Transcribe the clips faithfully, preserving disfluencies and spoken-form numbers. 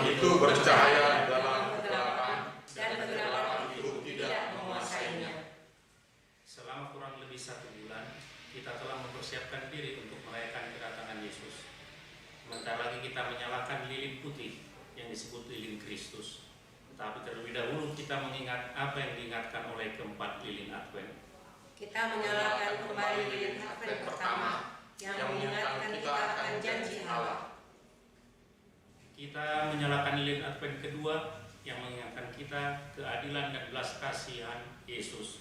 Itu bercahaya di dalam kegelapan, dan kegelapan itu tidak menguasainya. Selama kurang lebih satu bulan, kita telah mempersiapkan diri untuk merayakan kedatangan Yesus. Sebentar lagi kita menyalakan lilin putih yang disebut lilin Kristus. Tetapi terlebih dahulu kita mengingat apa yang diingatkan oleh keempat lilin Advent. Kita menyalakan kembali lilin Advent pertama yang mengingatkan kita akan janji Allah. Kita menyalakan lilin Advent kedua yang mengingatkan kita keadilan dan belas kasihan Yesus.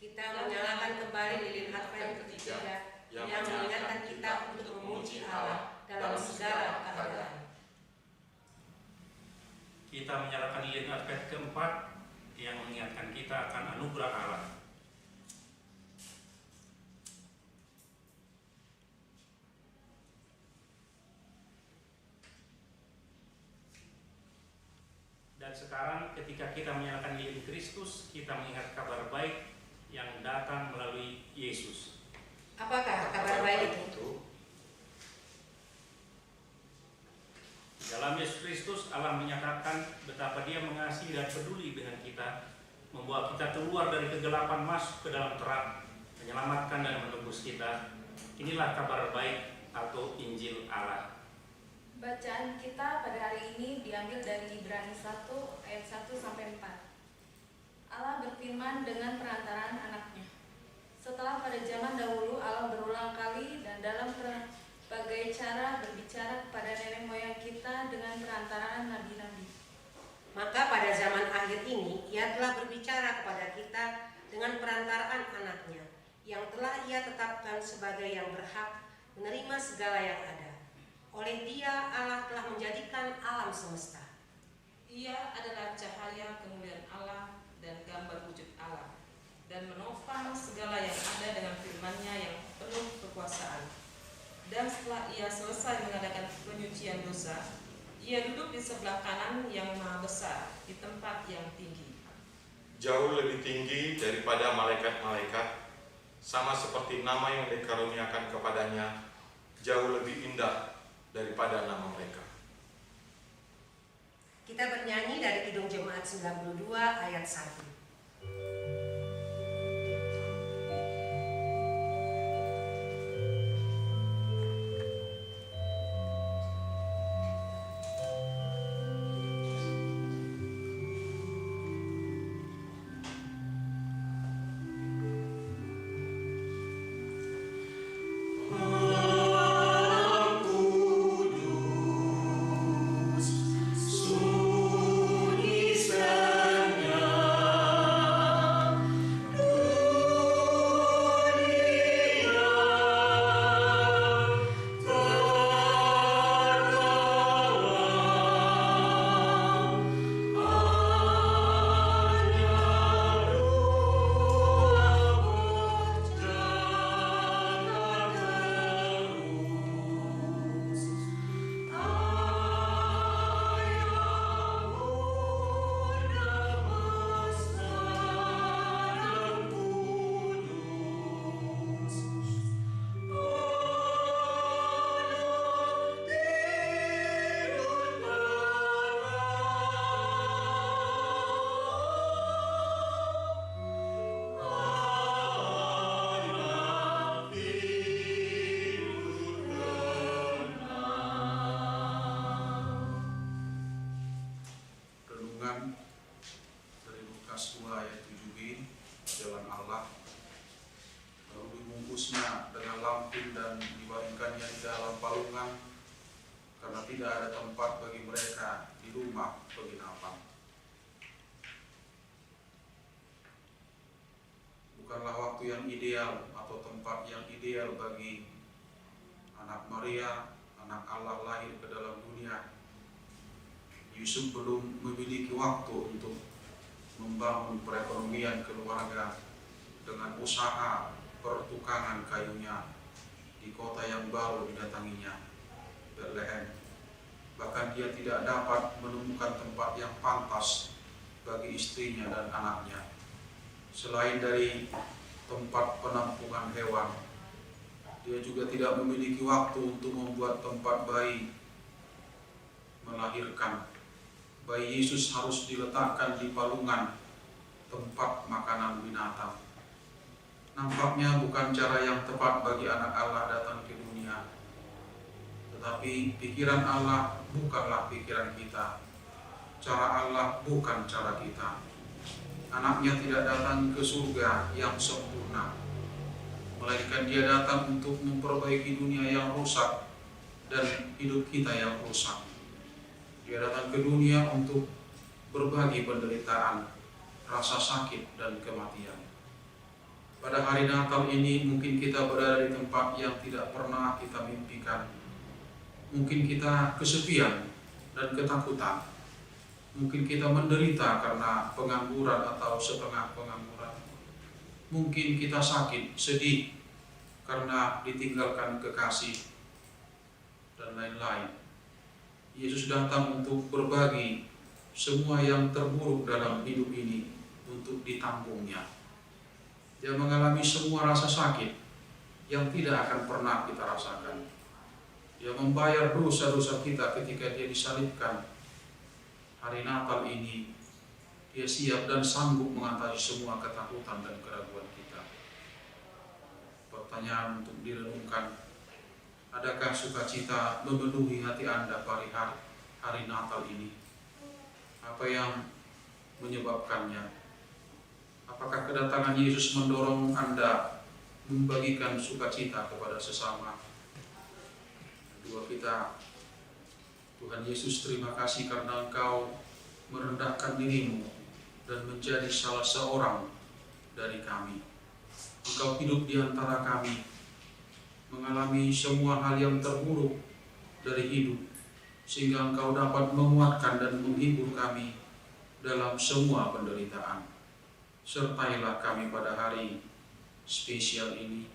Kita menyalakan kembali lilin Advent ketiga yang mengingatkan kita untuk memuji Allah dalam segala keadaan. Kita menyalakan lilin Advent keempat yang mengingatkan kita akan anugerah Allah. Dan sekarang, ketika kita menyalakan lilin Kristus, kita mengingat kabar baik yang datang melalui Yesus. Apakah kabar baik itu? Dalam Yesus Kristus, Allah menyatakan betapa Dia mengasihi dan peduli dengan kita, membawa kita keluar dari kegelapan masuk ke dalam terang, menyelamatkan dan menebus kita. Inilah kabar baik atau Injil Allah. Bacaan kita pada hari ini diambil dari Ibrani satu ayat satu sampai empat. Allah berfirman dengan perantaraan Anak-Nya. Setelah pada zaman dahulu Allah berulang kali dan dalam berbagai cara berbicara kepada nenek moyang kita dengan perantaraan nabi-nabi. Maka pada zaman akhir ini Ia telah berbicara kepada kita dengan perantaraan Anak-Nya, yang telah Ia tetapkan sebagai yang berhak menerima segala yang ada. Oleh Dia Allah telah menjadikan alam semesta. Ia adalah cahaya kemuliaan Allah dan gambar wujud Allah, dan menopang segala yang ada dengan firman-Nya yang penuh kekuasaan. Dan setelah Ia selesai mengadakan penyucian dosa, Ia duduk di sebelah kanan Yang Maha Besar di tempat yang tinggi. Jauh lebih tinggi daripada malaikat-malaikat, sama seperti nama yang dikaruniakan kepada-Nya jauh lebih indah daripada nama mereka. Kita bernyanyi dari Kidung Jemaat sembilan puluh dua ayat satu. Renungan dari Lukas dua ayat tujuh b, jalan Allah. Lalu dibungkusnya dengan lampin dan dibaringkannya di dalam palungan, karena tidak ada tempat bagi mereka di rumah penginapan. Bukanlah waktu yang ideal atau tempat yang ideal bagi anak Maria, anak Allah, lahir ke dalam dunia. Yusuf belum memiliki waktu untuk membangun perekonomian keluarga dengan usaha pertukangan kayunya di kota yang baru didatanginya, Betlehem. Bahkan dia tidak dapat menemukan tempat yang pantas bagi istrinya dan anaknya. Selain dari tempat penampungan hewan, dia juga tidak memiliki waktu untuk membuat tempat bayi, melahirkan Bayi Yesus harus diletakkan di palungan, tempat makanan binatang. Nampaknya bukan cara yang tepat bagi anak Allah datang ke dunia. Tetapi pikiran Allah bukanlah pikiran kita. Cara Allah bukan cara kita. Anaknya tidak datang ke surga yang sempurna, melainkan Dia datang untuk memperbaiki dunia yang rusak dan hidup kita yang rusak. Dia datang ke dunia untuk berbagi penderitaan, rasa sakit, dan kematian. Pada hari Natal ini, mungkin kita berada di tempat yang tidak pernah kita mimpikan. Mungkin kita kesepian dan ketakutan. Mungkin kita menderita karena pengangguran atau setengah pengangguran. Mungkin kita sakit, sedih karena ditinggalkan kekasih, dan lain-lain. Yesus datang untuk berbagi semua yang terburuk dalam hidup ini untuk ditanggung-Nya. Dia mengalami semua rasa sakit yang tidak akan pernah kita rasakan. Dia membayar dosa-dosa kita ketika Dia disalibkan. Hari Natal ini, Dia siap dan sanggup mengatasi semua ketakutan dan keraguan kita. Pertanyaan untuk direnungkan: adakah sukacita memenuhi hati Anda pada hari, hari Natal ini? Apa yang menyebabkannya? Apakah kedatangan Yesus mendorong Anda membagikan sukacita kepada sesama? Dua kita. Tuhan Yesus, terima kasih karena Engkau merendahkan diri-Mu dan menjadi salah seorang dari kami. Engkau hidup di antara kami, mengalami semua hal yang terburuk dari hidup, sehingga Engkau dapat menguatkan dan menghibur kami dalam semua penderitaan. Sertailah kami pada hari spesial ini,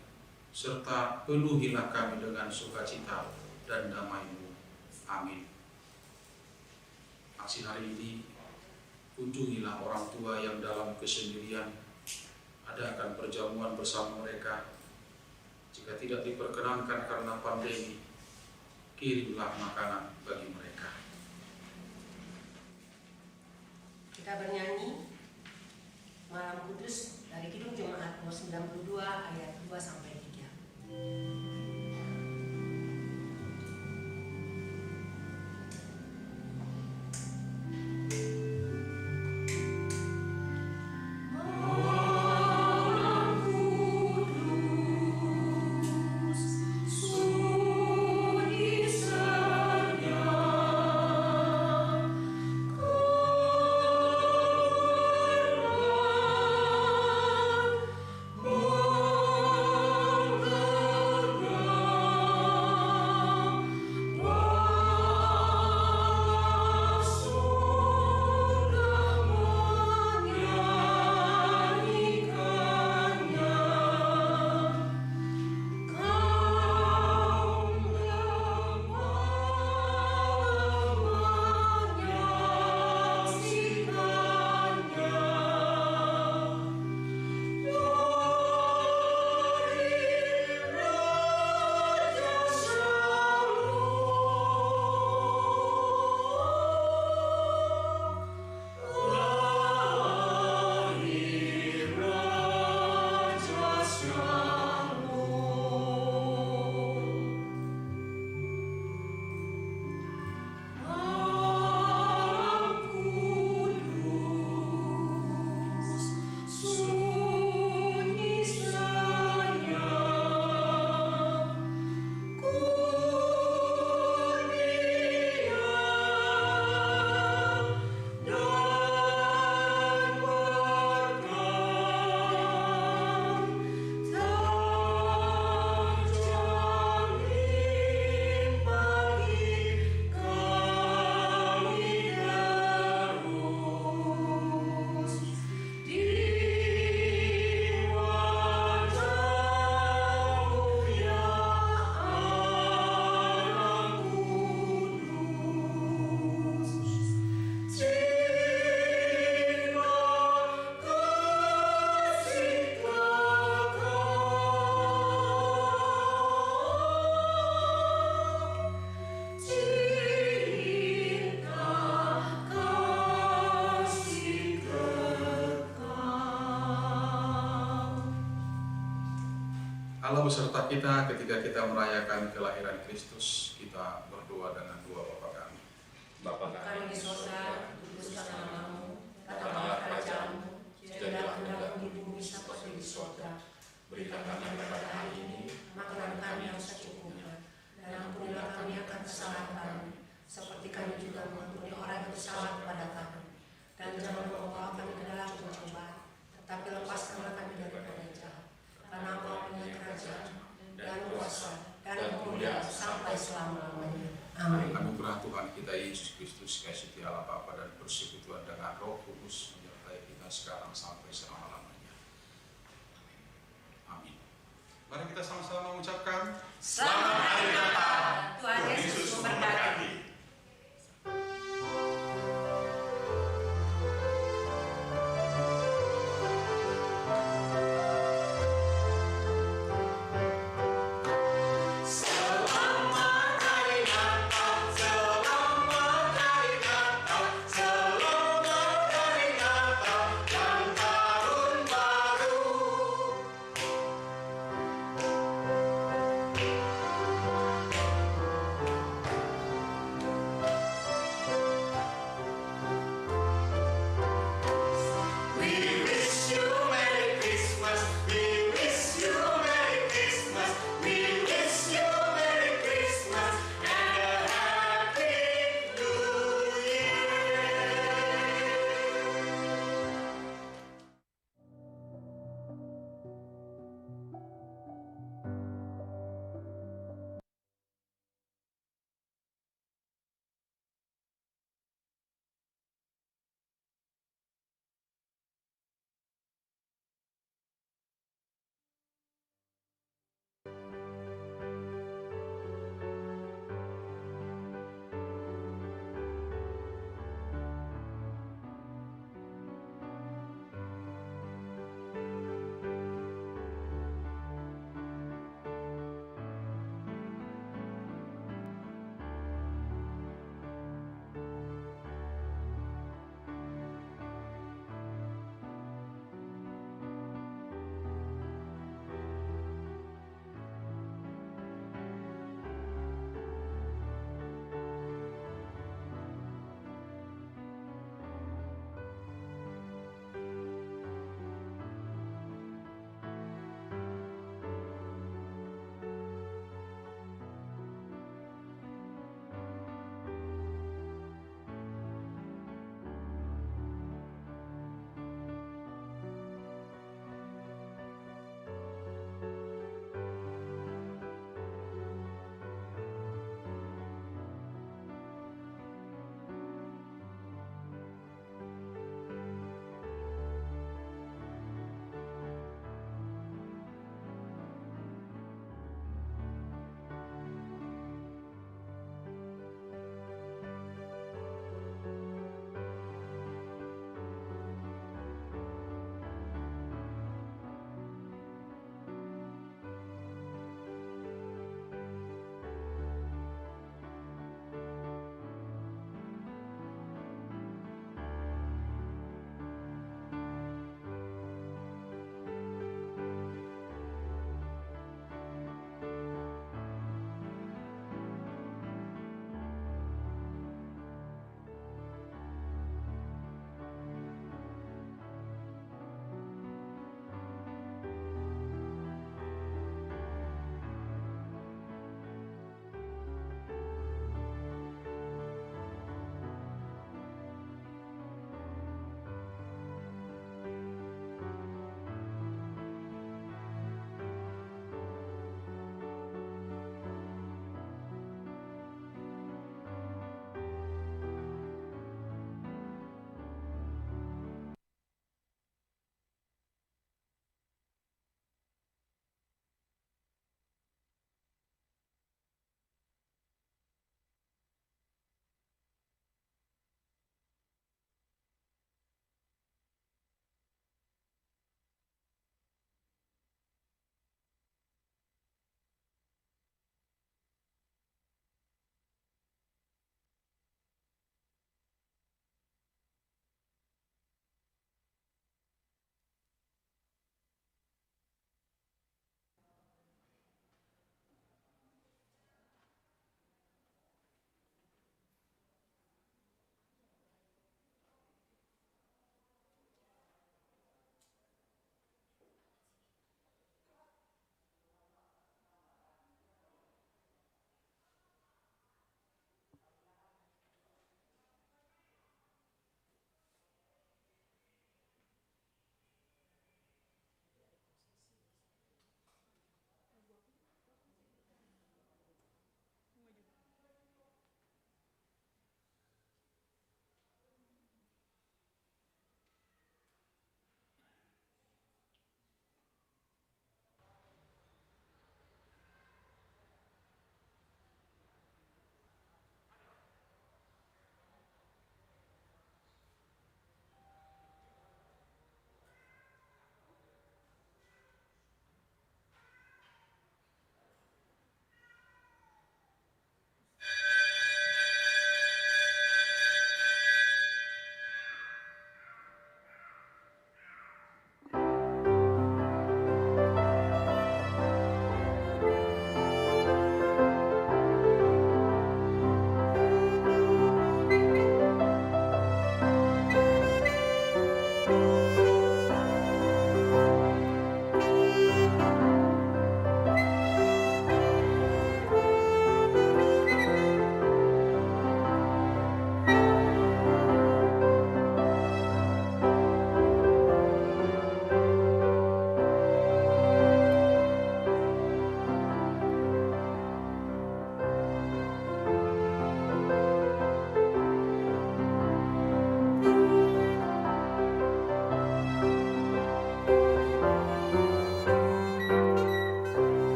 serta penuhilah kami dengan sukacita dan damai-Mu. Amin. Aksi hari ini, kunjungilah orang tua yang dalam kesendirian, adakan perjamuan bersama mereka. Jika tidak diperkenankan karena pandemi, kirimlah makanan bagi mereka. Kita bernyanyi Malam Kudus dari Kidung Jemaat nomor sembilan puluh dua, ayat dua sampai tiga. Allah beserta kita ketika kita merayakan kelahiran Kristus. Kita berdoa dengan doa Bapa kami. Bapa kami di sorga, dikuduskanlah namamu, datanglah kerajaanmu, jadilah kehendakmu di bumi seperti di sorga. Berikan kami pada hari ini makanan kami yang secukupnya, dan ampunilah kami akan kesalahan kami, seperti kami juga mengampuni orang yang bersalah kepada kami. Dan jangan membawa kami ke dalam pencobaan, tetapi lepaskanlah kami daripada jahat. Karena Engkau punya kerajaan, dan kuasa, dan kemuliaan sampai selama-lamanya. Amin. Anugerah Tuhan kita Yesus Kristus, kasih Allah Bapa, dan persekutuan dengan Roh Kudus menyertai kita sekarang sampai selama-lamanya. Amin. Mari kita sama-sama mengucapkan Selamat Hari Natal. Tuhan Yesus memberkati.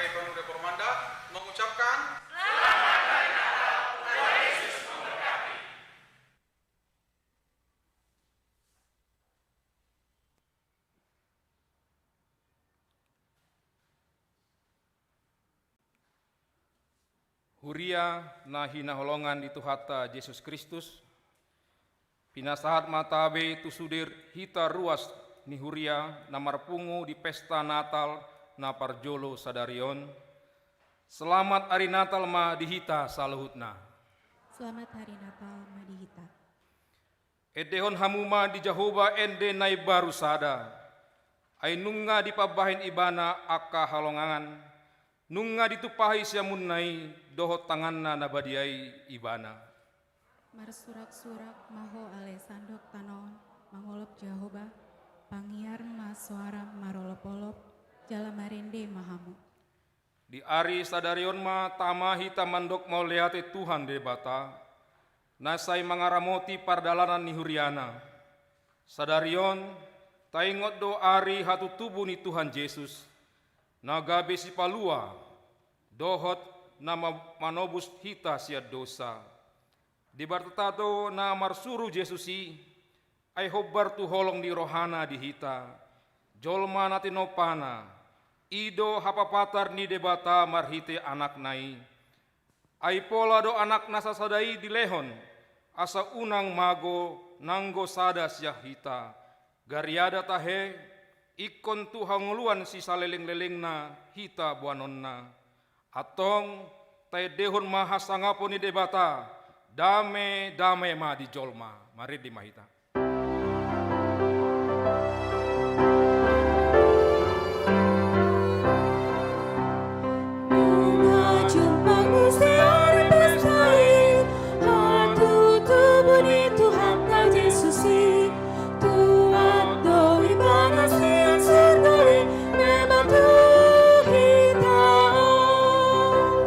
Pemuda Pormanda mengucapkan Huria na hinaholongan di Tuhanta Jesus Kristus, pinasahat ma tabe tu sude hita ruas ni huria na marpungu di pesta Natal na parjolo sadari on. Selamat Ari Natal ma di hita saluhutna. Selamat Hari Natal ma di hita. Endehon hamu ma di Jahowa ende na imbaru sada. Ai nunga dipambahen Ibana angka halongangan, nunga ditumpahi siamunna i dohot tanganna na badia i Ibana. Marsurak-surak ma ho ale sandok tano on, mangolop Jahowa, pangiar ma soaram marolop-olop, jala marende ma hamu. Di ari sadari on ma tama hita mandok mauliate Tuhan Debata, na sai mangaramoti pardalanan ni huriana. Sadari on, taingot do ari hatutubu ni Tuhan Jesus, na gabe sipalua, dohot na ma-, manobus hita sian dosa. Debata do na marsuru Jesus i, ai hombar tu holong ni rohana di hita. Jolma na tinompana, i do hapapatar ni Debata marhite Anakna i. Ai pola do Anakna sasada i dilehon, asa unang mago nanggo sada sian hita. Gariada tahe, ingkon tu hangoluan sisaleleng-lelengna hita boanonna. Antong, taendehon ma hasangapon ni Debata, dame-dame ma di jolma. Marende ma hita. Nunga jumpang muse ari pesta i, hatutubu ni Tuhanta Jesus i, tuat do Ibana sian surgo i, memang tu hita on.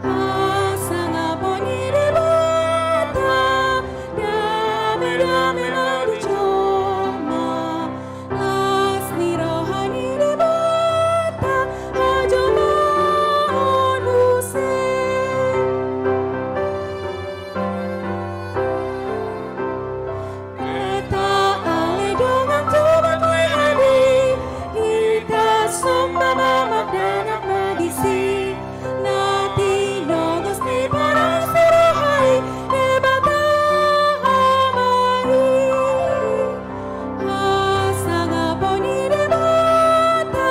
Hasangapon ni Debata, dame-dame ma di jolma, las ni roha ni Debata, hajolmaon muse. Eta ale dongan tu banua i, hita somba ma, mardangan ma disi. Na tinongos ni parasi roha i, Debata Ama i. Hasangapon ni Debata,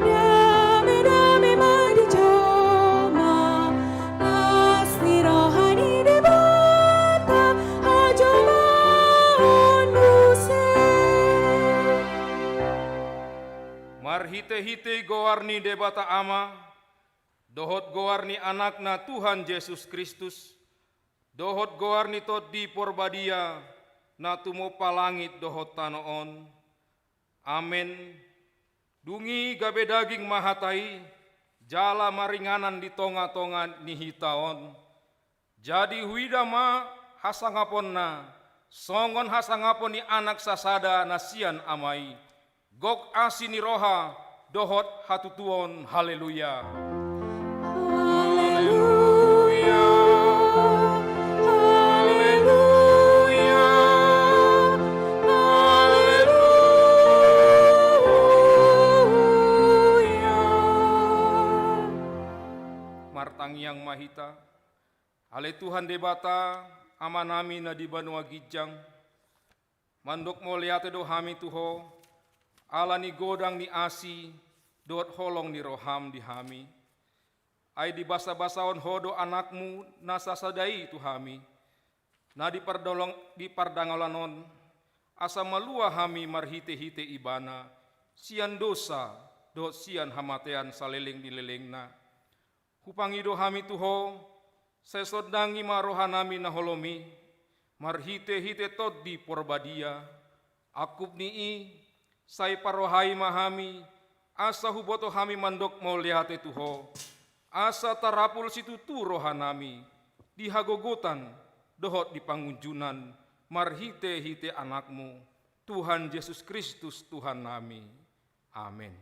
dame-dame ma di jolma, las ni roha ni Debata, hajolmaon muse. Marhite-hite goar ni Debata Ama, dohot goar ni Anakna Tuhan Jesus Kristus, dohot goar ni Tondi Porbadia, na tumompa langit dohot tano on. Amen. Dung i gabe daging ma hata i, jala maringanan di tonga-tonga ni hita on. Jadi huida ma hasangaponna, songon hasangapon ni anak sasada na sian Ama i. Gok asi ni roha, dohot hatutuon. Haleluya. Haleluya. Haleluya. Haleluya. Martangiang ma hita. Ale Tuhan Debata, Amanami na di banua ginjang, mandok mauliate do hami tu Ho, ala ni godang ni asi dohot holong ni roham di hami. Ai dibasabasahon Ho do Anakmu na sasada i tu hami, na di pardolong-, di pardangolan on, asa malua hami marhitehite Ibana, sian dosa dohot sian hamatean saleleng ni lelengna. Hupangido hami tu Ho, sai sondangi ma rohanami na holom i, marhitehite Tondi Porbadia, angkup ni i, sai parrohai ma hami, asa huboto hami mandok mauliate tu Ho, asa tarapul situtu rohanami, di hagogotan, dohot di pangunjunan, marhitehite Anakmu, Tuhan Jesus Kristus Tuhannami. Amen.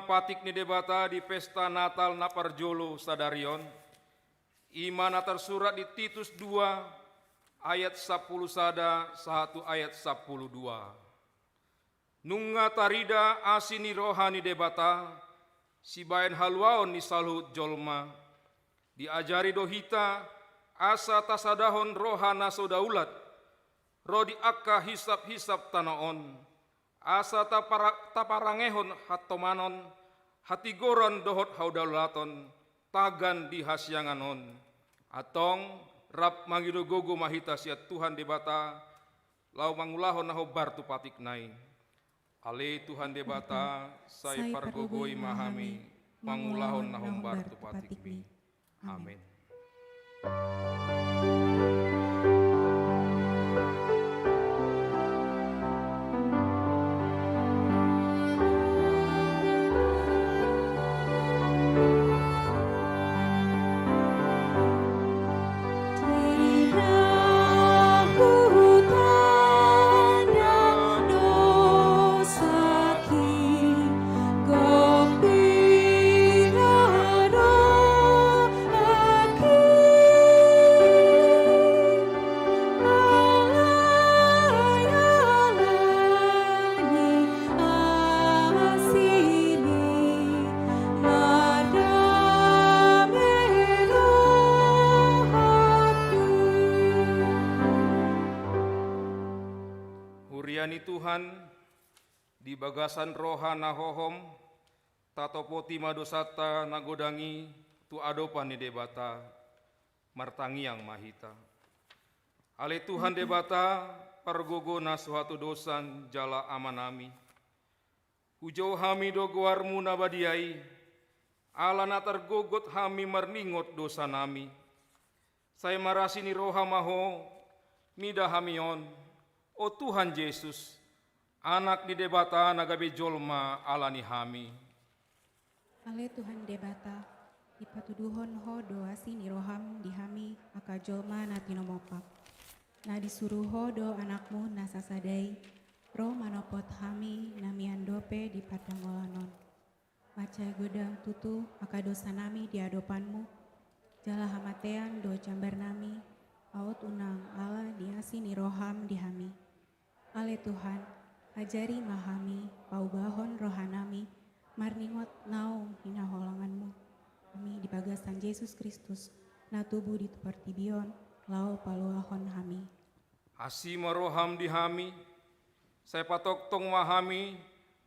patik ni Debata di pesta Natal na parjolo sadari on, i ma na tarsurat di Titus dua ayat sampulu sada sahat tu ayat sampulu dua. Nunga tarida asi ni roha ni Debata, sibahen haluaon ni saluhut jolma, diajari do hita, asa tasadahon roha na so daulat, ro di angka hisap-hisap tano on, asa tapara-, taparangehon hantomanon, hatigoran dohot hadaulaton, tagan di hasiangan on. Antong, rap mangido gogo ma hita sian Tuhan Debata, laho mangulahon na hombar tu patikna i. Ale Tuhan Debata, sai pargogoi ma hami, mangulahon na hombar tu patikmi. Amen. Huria ni Tuhan, di bagasan roha na hohom, tatopoti ma dosanta na godang i tu adopan ni Debata, martangiang ma hita. Ale Tuhan Debata, pargogo na so hatodosan jala Amanami, hujou hami do goarmu na badia i, ala na targogot hami marningot dosanami. Sai marasi ni roha ma Ho, mida hami on, o Tuhan Jesus, Anak ni Debata na gabe jolma ala ni hami. Ale Tuhan Debata, dipatuduhon Ho do asi ni roham di hami angka jolma na tinompak. Na disuru Ho do Anakmu na sasada i, ro manopot hami na mian dope di pardangolanon. Mansai godang tutu angka dosanami di adopanmu, jala hamatean do jambarnami, aut unang ala ni asi ni roham di hami. Ale Tuhan, ajari ma hami paubahon rohanami, marningot naung hinaholonganmu. Hami di bagasan Jesus Kristus, na tubu di portibi on, laho paluahon hami. Asi ma roham di hami, sai patongtong ma hami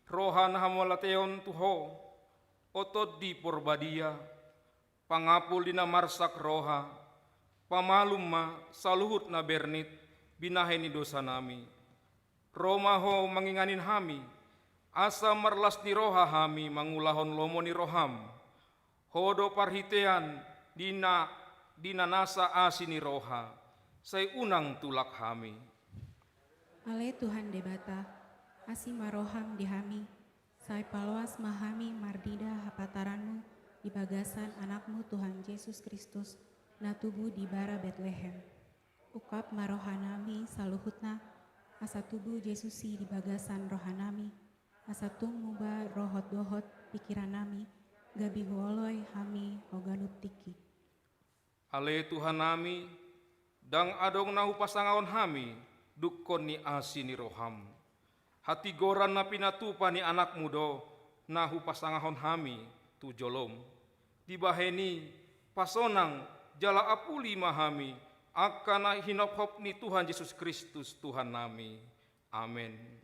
roha na hamauliateon tu Ho, o Tondi Porbadia, pangapul di na marsak roha, pamalum ma saluhut na bernit binahen ni dosanami. Ro ma Ho manginganin hami, asa marlas ni roha hami mangulahon lomo ni roham. Ho do parhitean di na, di na nasa asi ni roha, sai unang tulak hami. Ale Tuhan Debata, asi ma roham di hami, sai paloas ma hami marnida hapataranmu di bagasan Anakmu Tuhan Jesus Kristus, na tubu di bara Betlehem. Ungkap ma rohanami saluhutna, asa tubu Jesus i di bagasan rohanami, asa tung muba rohot dohot pikirannami, gabe huoloi hami ho ganup tingki. Ale Tuhannami, ndang adong na hupasangahon hami dungkon ni asi ni roham. Hatigoran na pinatupa ni Anakmu do na hupasangahon hami tu jolom. Dibahen i, pasonang jala apuli ma hami angka na hinophop ni Tuhan Jesus Kristus Tuhannami. Amen.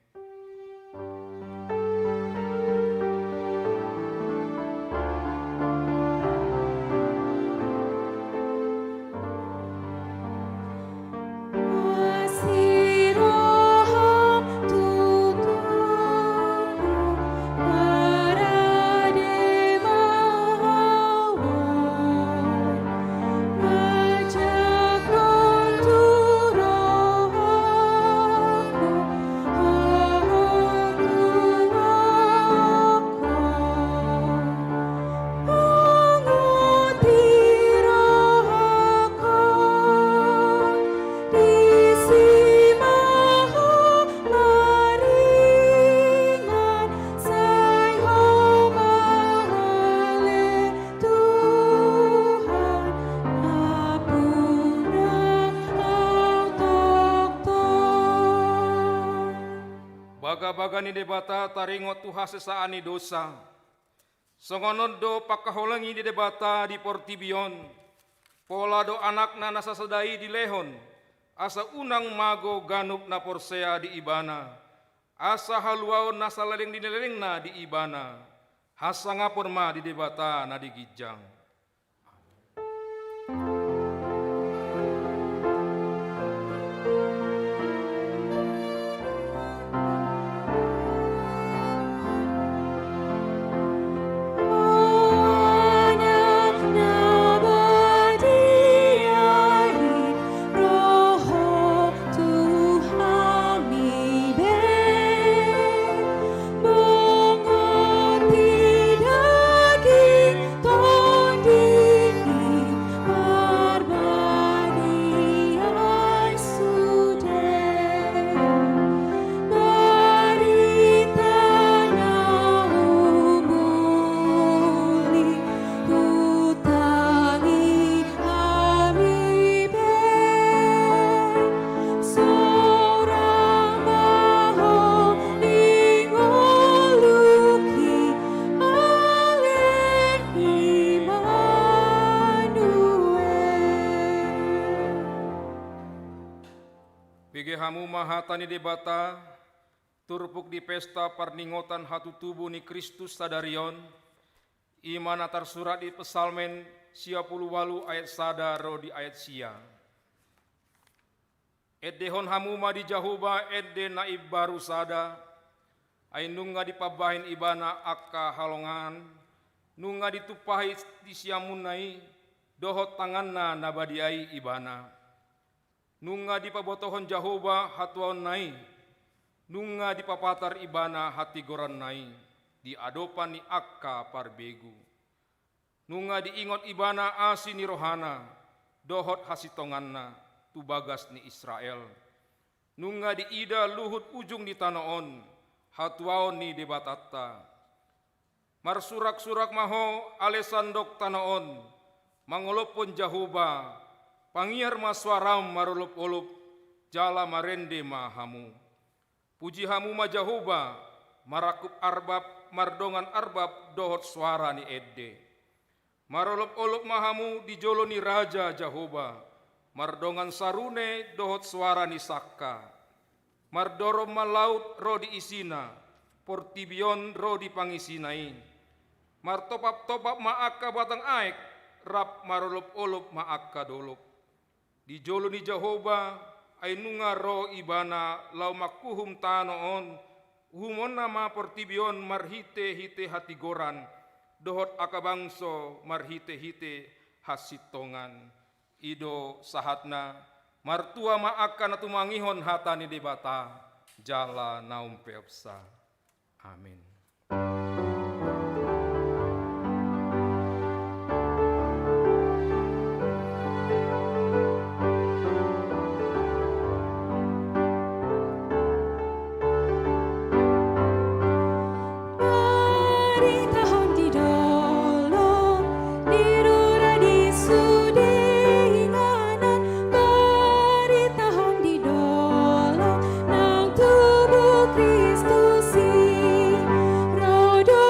Bagabaga ni Debata taringot tu hasesaan ni dosa. Songon on do pangkaholongi ni Debata di portibi on, pola do Anakna na sasada i dilehon, asa unang mago ganup na porsea di Ibana, asa haluaon na saleleng ni lelengna di Ibana. Hasangapon ma di Debata na di ginjang. Bege hamu ma hata ni Debata, turpuk di pesta parningotan hatutubu ni Kristus sadari on, i ma na tarsurat di Psalmen sia pulu ualu ayat sada ro di ayat sia. Endehon hamu ma di Jahowa ende na imbaru sada, ai nunga dipambahen Ibana angka halongangan, nunga ditumpahi di siamunna i, dohot tanganna na badia i Ibana. Nunga dipabotohon Jahowa hatuaonna i, nunga dipapatar Ibana hatigoronna i di adopan ni angka parbegu. Nunga diingot Ibana asi ni rohana dohot hasintonganna tu bagas ni Israel. Nunga diida luhut ujung ni tano on hatuaon ni Debatanta. Marsuraksurak ma ho ale sandok tano on, mangolophon Jahowa, pangiar ma soaram marolopolop, jala marende ma hamu. Puji hamu ma Jahowa, marangkup arbab, mardongan arbab dohot soara ni ende. Marolopolop ma hamu di jolo ni Raja Jahowa, mardongan sarune dohot soara ni sangka. Mardorop ma laut ro di isina, portibi on ro di pangisina i. Martopaptopap ma angka batang aek, rap marolopolop ma angka dolok. Di jolo ni Jahowa, ai nunga ro Ibana laho manghuhum tano on, uhumonna ma portibi on marhitehite hatigoran, dohot angka bangso marhitehite hasintongan. I do sahatna. Martua ma angka na tumangihon hata ni Debata jala na umpeopsa. Amin. Baritahon di dolok, di rura, di sude inganan, baritahon di dolok, nang tubu Kristus i, ro do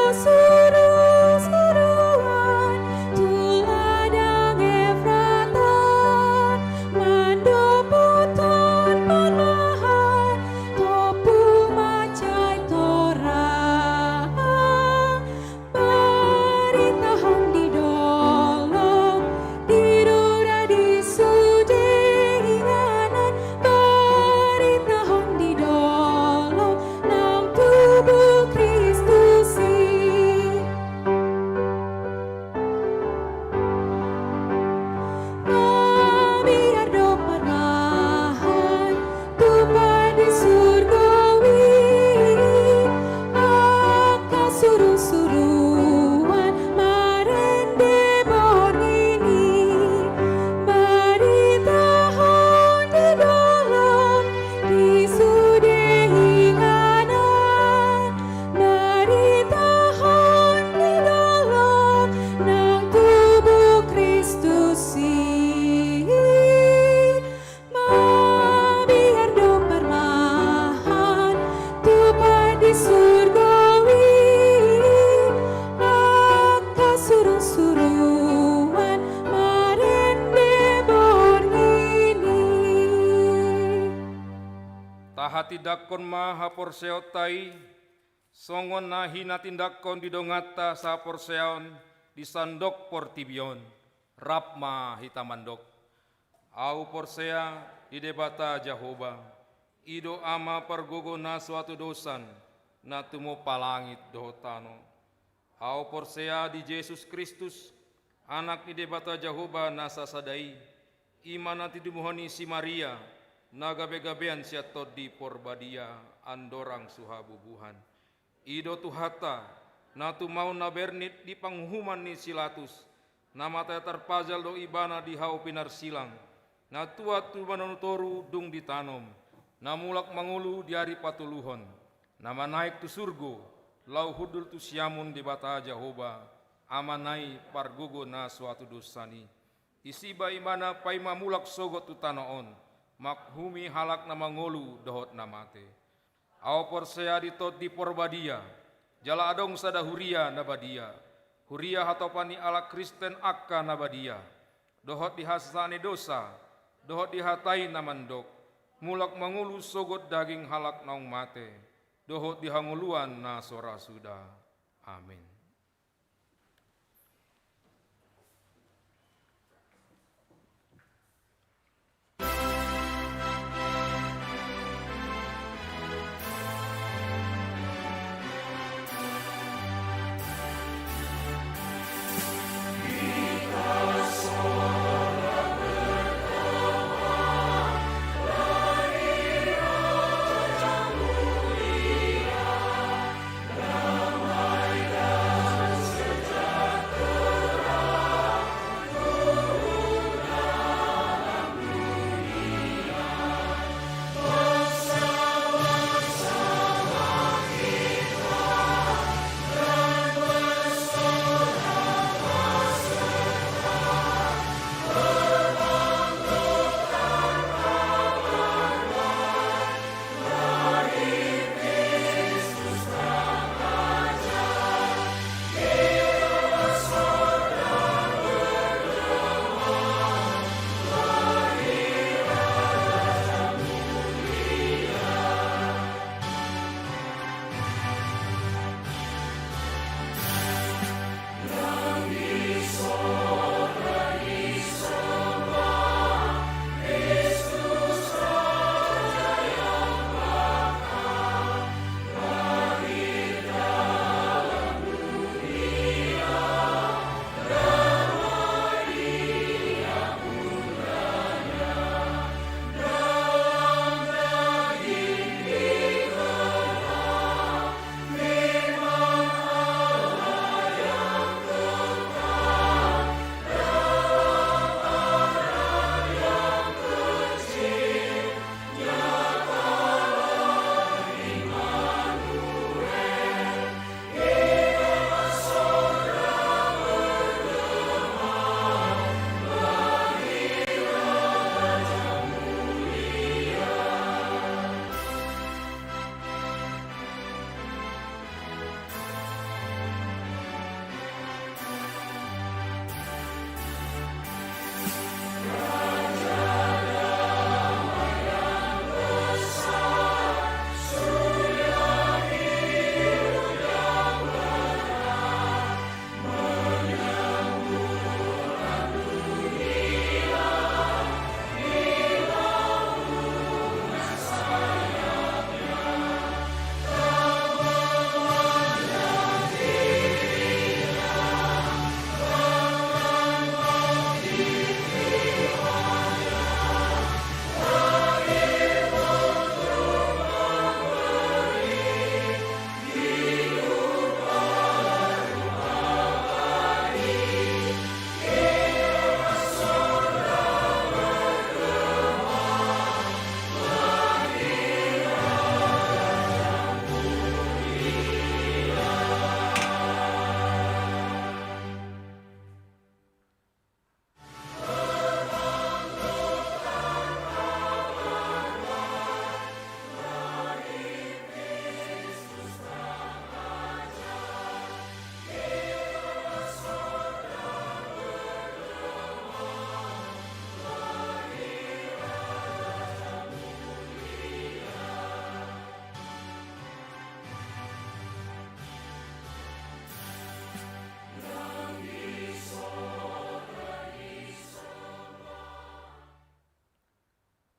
Tindanghon ma haporseaonta i, songon na hinatindanghon di donganta sahaporseaon di sandok portibi on. Rap ma hita mandok. Ahu porsea di Debata Jahowa, i do Ama pargogo na so hatudosan, na tumompa langit dohot tano. Ahu porsea di Jesus Kristus, Anak ni Debata Jahowa na sasada i, i ma na tinimuhon ni si Maria, na gabegabean sian Tondi Porbadia, andorang so habubuhan. I do Tuhanta, na tumaon na bernit di panguhuman ni si Latus, na mate tarpajal do ibana di hau pinarsilang, na tuat tu banua toru dung ditanom, na mulak mangolu di ari patoluhon, na manaek tu surgo, laho hundul tu siamun Debata Jahowa, Amana i pargogo na so hatudosan i. Disi ma ibana paima mulak sogot tu tano on, manguhumi halak na mangolu dohot na mate. Ahu porsea di Tondi Porbadia, jala adong sada huria na badia, huria hatopan ni halak Kristen angka na badia, dohot di hasesaan ni dosa, dohot di hata i na mandok, mulak mangolu sogot daging halak naung mate, dohot di hangoluan na so ra suda. Amin.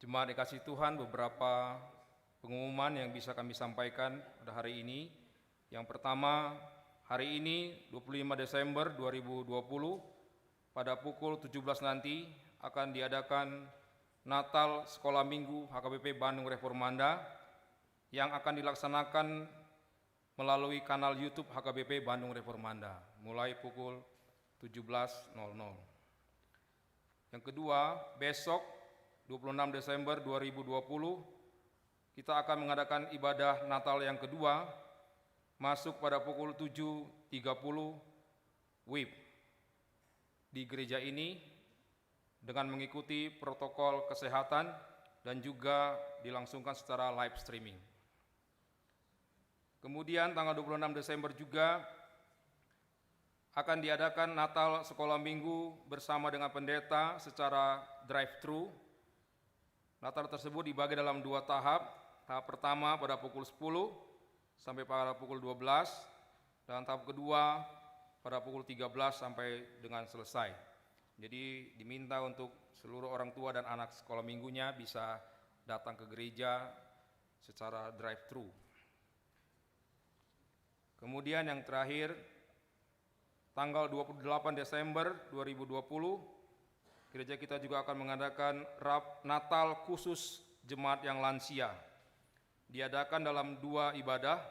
Jemaat dikasih Tuhan, beberapa pengumuman yang bisa kami sampaikan pada hari ini. Yang pertama, hari ini, dua puluh lima Desember dua ribu dua puluh, pada pukul tujuh belas nanti akan diadakan Natal Sekolah Minggu H K B P Bandung Reformanda yang akan dilaksanakan melalui kanal YouTube H K B P Bandung Reformanda, mulai pukul tujuh belas nol nol. Yang kedua, besok, dua puluh enam Desember dua ribu dua puluh, kita akan mengadakan ibadah Natal yang kedua, masuk pada pukul tujuh tiga puluh W I B di gereja ini, dengan mengikuti protokol kesehatan dan juga dilangsungkan secara live streaming. Kemudian, tanggal dua puluh enam Desember juga akan diadakan Natal Sekolah Minggu bersama dengan pendeta secara drive-thru. Natal tersebut dibagi dalam dua tahap. Tahap pertama pada pukul sepuluh sampai pada pukul dua belas, dan tahap kedua pada pukul tiga belas sampai dengan selesai. Jadi, diminta untuk seluruh orang tua dan anak sekolah minggunya bisa datang ke gereja secara drive-thru. Kemudian, yang terakhir, tanggal dua puluh delapan Desember dua ribu dua puluh, gereja kita juga akan mengadakan rap-, Natal khusus jemaat yang lansia. Diadakan dalam dua ibadah.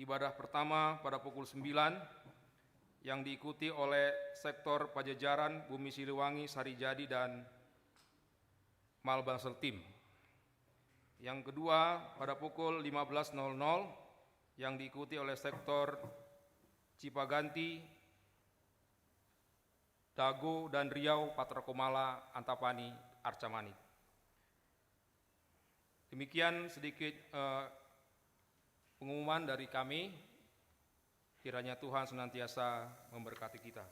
Ibadah pertama pada pukul sembilan, yang diikuti oleh sektor Pajajaran, Bumi Siliwangi, Sarijadi, dan Malbansel Team. Yang kedua, pada pukul lima belas nol nol, yang diikuti oleh sektor Cipaganti, Dago, dan Riau, Patra Komala, Antapani, Arca Manik. Demikian sedikit, eh, pengumuman dari kami. Kiranya Tuhan senantiasa memberkati kita.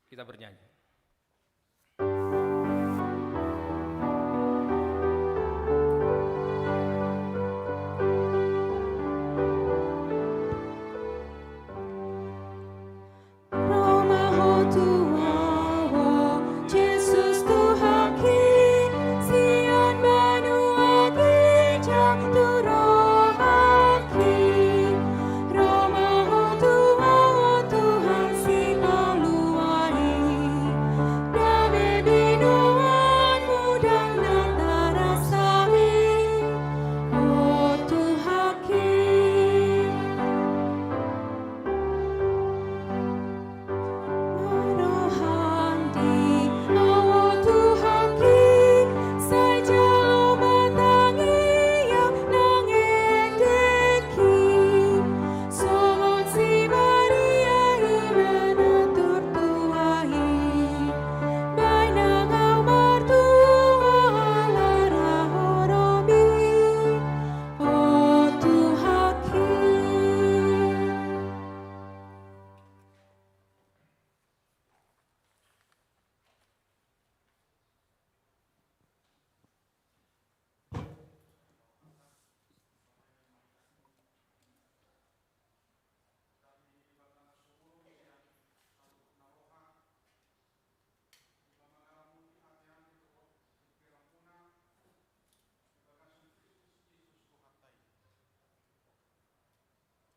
Kita bernyanyi. Ro ma Ho tu ahu, Jesus Tuhanki, sian banua ginjang tu rohangki. Ro ma Ho tu ahu, Tuhan Sipalua i, dame binoanmu ndang na tarasa i, Ho Tuhanki.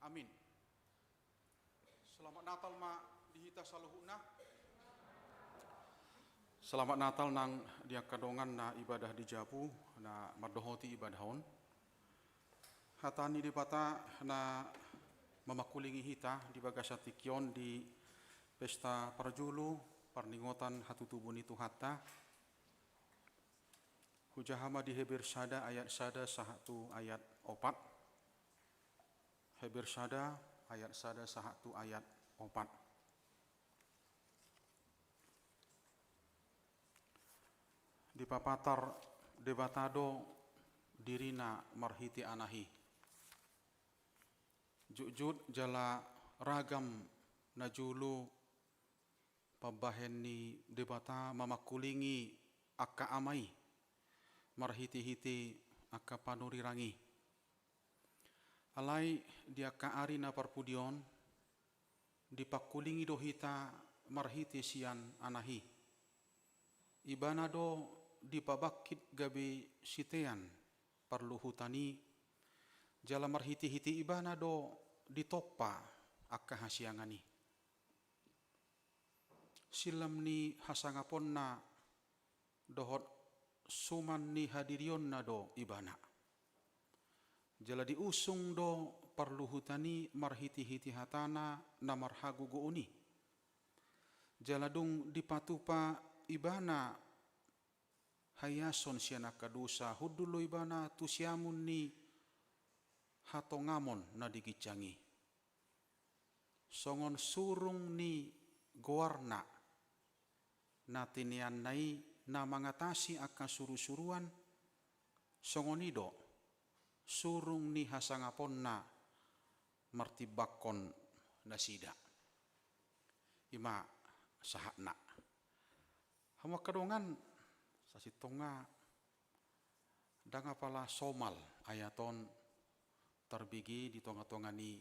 Amin. Selamat Natal ma di hita saluhutna. Selamat Natal nang di angka dongan na ibadah di jabu, na mandohoti ibadah on. Hata ni Debata na mamangkulingi hita di bagasan tingki on di pesta parjolo parningotan hatutubu ni Tuhanta. Hujaha ma di Heber sada ayat sada sahat tu ayat opat. Heber sada ayat sada sahat tu ayat opat. Dipapatar Debata do dirina marhite Anak i. Jotjot jala ragam na jolo pambahen ni Debata mamangkulingi angka ama i marhitehite angka panurirang i. Alai di angka ari na parpudi on, dipangkulingi do hita marhite sian Anak i. Ibana do dipabangkit gabe sitean parluhutan i, jala marhitehite ibana do ditompa angka hasiangan i. Silam ni hasangaponna dohot suman ni hadirionna do ibana. Jala diusung do parluhutan i marhitehite hatana na marhagogoon i. Jala dung dipatupa ibana haiason sian angka dosa, hundul do ibana tu siamun ni hatongamon na di ginjang i. Songon surung ni goarna na tineanna i na mangatasi angka surusuruan, songon i do surung ni hasangaponna martimbangkon nasida. I ma sahatna. Hamu angka dongan, sasintongna ndang apala somal ayat on tarbege di tongatonga ni,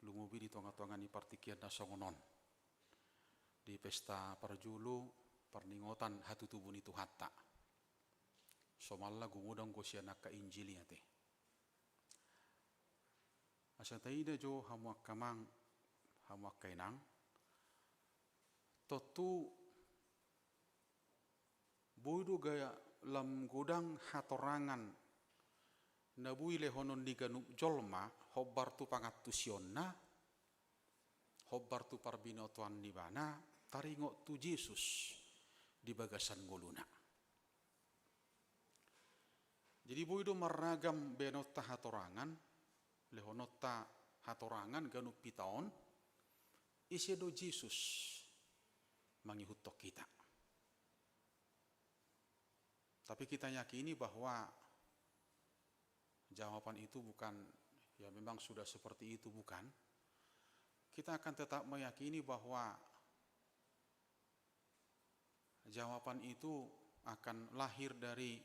lumobi di tongatonga ni partingkian na songon on, di pesta parjolo parningotan hatutubu ni Tuhanta. Somalna gumodang do sian angka Injil i ate. Asa taida jo hamu angka amang, hamu angka inang, tontu boi do ga lam godang hatorangan na boi lehonon ni ganup jolma hombar tu pangantusionna, hombar tu parbinotoan ni ibana, taringot tu Jesus di bagasan ngoluna. Jadi boi do marragam baenonta hatorangan, lehononta hatorangan ganup hita on, ise do Jesus mangihuthon hita. Tapi kita yakini bahwa jawaban itu bukan, ya, memang sudah seperti itu, bukan. Kita akan tetap meyakini bahwa jawaban itu akan lahir dari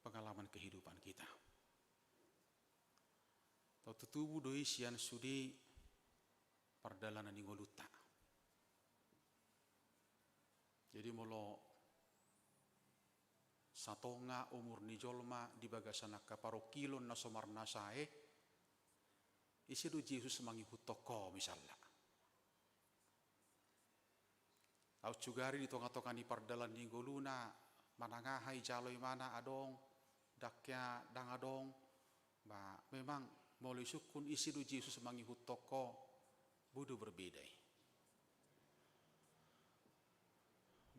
pengalaman kehidupan kita. Tontu tubu do i sian sude pardalanan ni ngolunta. Jadi molo satonga umur ni jolma di bagasan angka parungkilon na so marnasae, ise do Jesus mangihuthon ho misalna. Aut sugari di tongatonga ni pardalan ni ngoluna, manang aha ijalo ibana adong, ndang hea ndang adong, ba memang molo isungkun ise do Jesus mangihuthon ho, boi do berbeda i.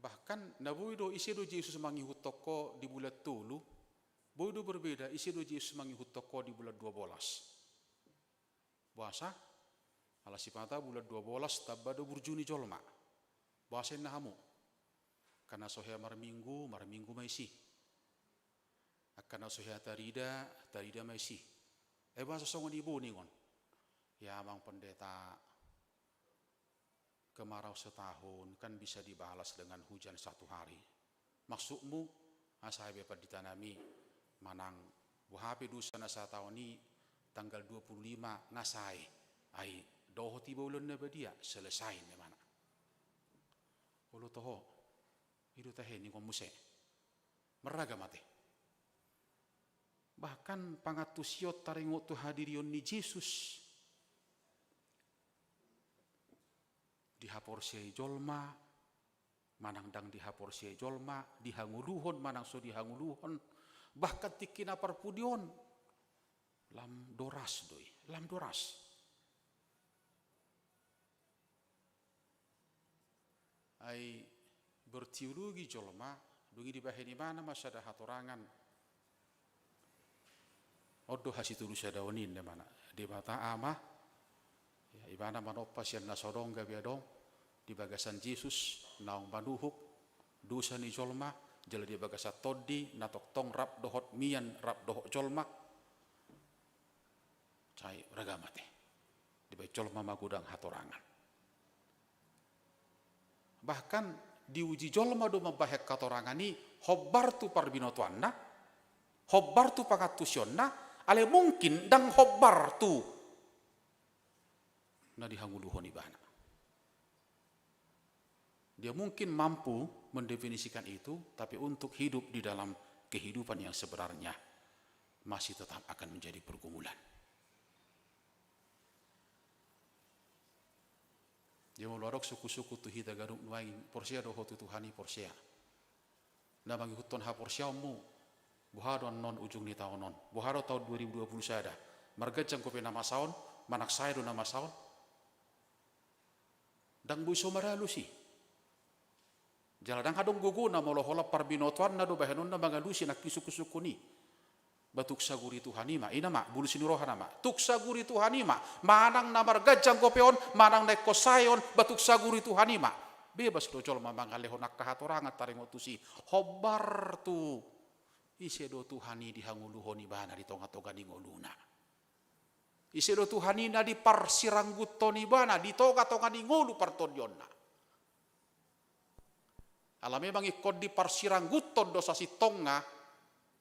Bahkan na boi do ise do Jesus mangihuthon ho di bulan tolu, boi do berbeda ise do Jesus mangihuthon ho di bulan dua bolas. Boasa? Ala sipata bulan dua bolas tamba do burju ni jolma. Boasa inna hamu? Angka na so hea marminggu, marminggu ma isi. Angka na so hea tarida, tarida ma isi. Eh, boasa songon i boning on? Ya, Amang Pendeta, kemarau setahun kan bisa dibalas dengan hujan satu hari. Maksudmu, asa ai be pandita nami, manang boha pe dosa na sataon i, tanggal dua puluh lima nga sae, ai dohot iba Ulaon na Badia, selesai, ninna ibana. Olo toho, i do tahe, ningon muse. Marragam ate. Bahkan pangantusion taringot tu hadirion ni Jesus dihaporseai jolma, manang ndang dihaporseai jolma, dihangoluhon manang so dihangoluhon, bahkan tingki na parpudi on lam doras do i, lam doras. Ai berteologi jolma, dung i dibahen ibana ma sada hatorangan. On do hasitolusadaon i, ninna ibana. Debata Ama, ya, ibana manompa sian na so adong gabe adong, di bagasan Jesus, naung manuhuk dosa ni jolma, jala di bagasan Tondi, na tongtong rap dohot mian, rap dohot jolma. Sai ragam ate. Dibahen jolma ma godang hatorangan. Bahkan diuji jolma do mambahen hatorangan i hombar tu parbinotoanna, hombar tu pangantusionna, alai mungkin ndang hombar tu na dihangoluhon ibana. Dia mungkin mampu mendefinisikan itu, tapi untuk hidup di dalam kehidupan yang sebenarnya masih tetap akan menjadi pergumulan. Dia molo adong suku-suku tu hita ganup nuaeng, porsea do ho tu Tuhan i, porsea. Na mangihuthon haporseaonmu, boha do annon ujung ni taon on? Boha do taon dua ribu dua puluh sada? Marganjang dope na masa on? Manang sae do na masa on? Ndang boi so maralus i. Jala ndang adong gogona molo holan parbinotoanna do bahenonna mangalusi nangkin sungkun-sungkun i. Ba tung saguri Tuhan i ma, i nama bulus ni roha nama. Tung saguri Tuhan i ma, manang na marganjang dope on, manang na ingkon sae on, ba tung saguri Tuhan i ma. Bebas do jolma mangalehon angka hatorangan taringot tusi. Hombar tu ise do Tuhan i dihangoluhon ibana di tonga-tonga ni ngoluna. Ise do Tuhan i na diparsirangguthon ibana di tonga-tonga ni ngolu partondionna. Ala memang ingkon diparsirangguthon do sasintongna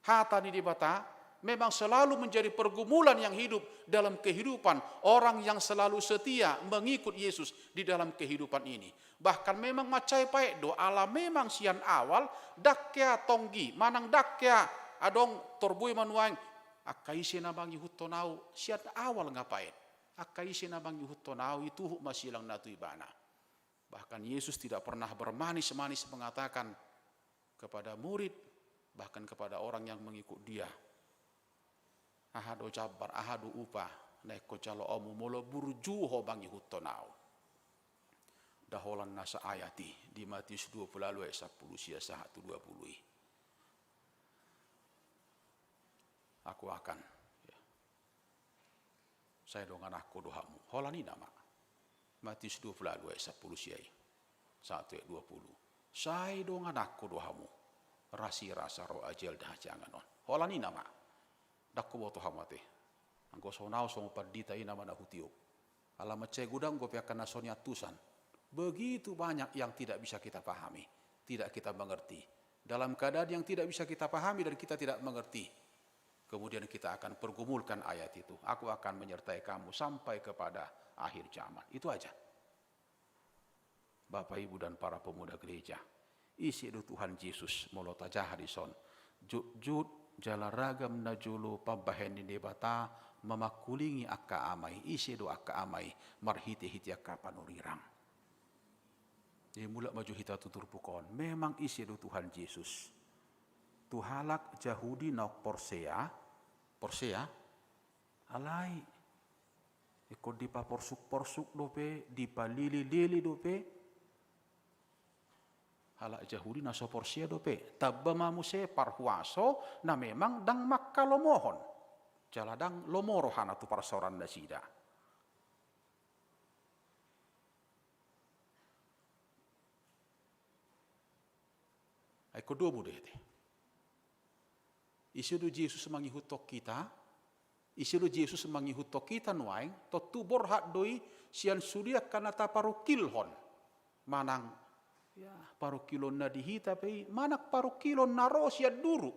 hata ni Debata, memang selalu menjadi pergumulan yang hidup dalam kehidupan orang yang selalu setia mengikut Yesus di dalam kehidupan ini. Bahkan memang mansai paet do, ala memang sian awal, ndang hea tonggi, manang ndang hea adong torbue manuaeng, angka ise na mangihuthon au, sian awal nga paet. Angka ise na mangihuthon au, ituhuk ma silang na tu ibana. Bahkan Yesus tidak pernah bermanis-manis mengatakan kepada murid, bahkan kepada orang yang mengikut Dia, aha do jambar, aha do upa na ingkon jaloonmu molo burju ho mangihuthon au? Nda holan nasa ayat i di Matius dua puluh ualu ayat sampulu sia sahat tu dua puluh i. Aku akan, ya. Sai dongananku do hamu. Holan i nama. Matius dua puluh ualu ayat sampulu sia i. Sahat tu ayat dua puluh. Sai dongananku do hamu. Rasirasa ro ajal na hasiangan on. Holan i nama. Ndang huboto hamu ate. Anggo songon au songon pandita i nama na hutiop. Ala mansai godang dope angka na so niantusan. Begitu banyak yang tidak bisa kita pahami, tidak kita mengerti. Dalam keadaan yang tidak bisa kita pahami dan kita tidak mengerti, kemudian kita akan pergumulkan ayat itu, "Aku akan menyertai kamu sampai kepada akhir zaman." Itu aja. Bapak, Ibu, dan para pemuda gereja, ise do Tuhan Jesus molo tajaha dison? Jotjot jala ragam na jolo pambahen ni Debata mamangkulingi angka ama i. Ise do angka ama i? Marhite-hite angka panurirang. Jadi mulak ma jo hita tu turpuk on. Memang ise do Tuhan Jesus? Tu halak Jahudi na porsea, porsea, alai ingkon dipaporsuk-porsuk dope, dipalili-lili dope. Halak Jahudi na so porsea dope, tamba ma muse parhuaso na memang ndang manghalomohon. Jala ndang lomo rohana tu parsaoran nasida. Ai ingkon domu do i ate. Ise do Jesus mangihuthon hita? Ise do Jesus mangihuthon hita nuaeng? Tontu borhat do i sian sude angka na taparungkilhon. Manang, ya, parungkilon na di hita pe i, manang parungkilon na ro sian duru.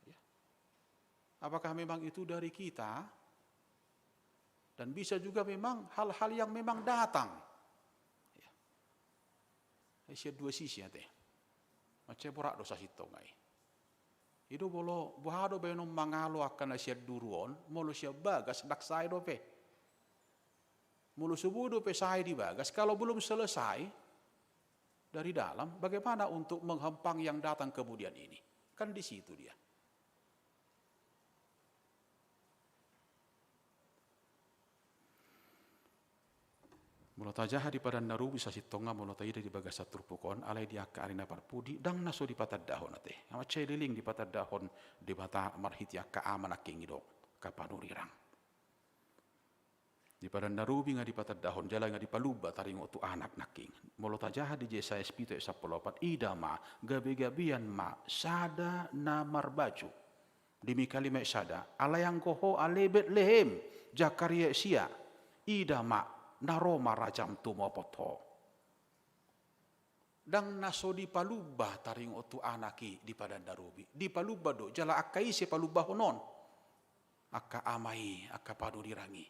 Ya. Apakah memang itu dari kita? Dan bisa juga memang hal-hal yang memang datang. Ya. Ai sian dua sisi ate. Mansai borhat do sasintongna i. I do molo boha do baenon mangalo angka na sian duru on, molo sian bagas ndang sae dope. Molo so boi dope sae di bagas, kalau belum selesai dari dalam, bagaimana untuk menghempang yang datang kemudian ini? Kan di situ dia. Molo tajaha di Padan na Robi sasintongna, molo taida di bagasan turpuk on, alai di angka ari na parpudi, ndang na so dipatandahon ate. Nga mansai leleng dipatandahon Debata marhite angka ama nangkin i do, angka panurirang. Di Padan na Robi nga dipatandahon, jala nga dipalumba taringot tu anak nangkin. Molo tajaha di Jesaya pitu ayat sampulu opat, ida ma, gabe-gabean ma sada na marbaju. Dimi kalima ayat sada, alai anggo ho ale Betlehem, Zakaria ayat sia, ida ma, na ro ma rajam tumopot ho. Ndang na so dipalumba taringot tu anak i di Padan na Robi. Dipalumba do, jala angka ise palumbahon on? Angka ama i, angka panurirang i.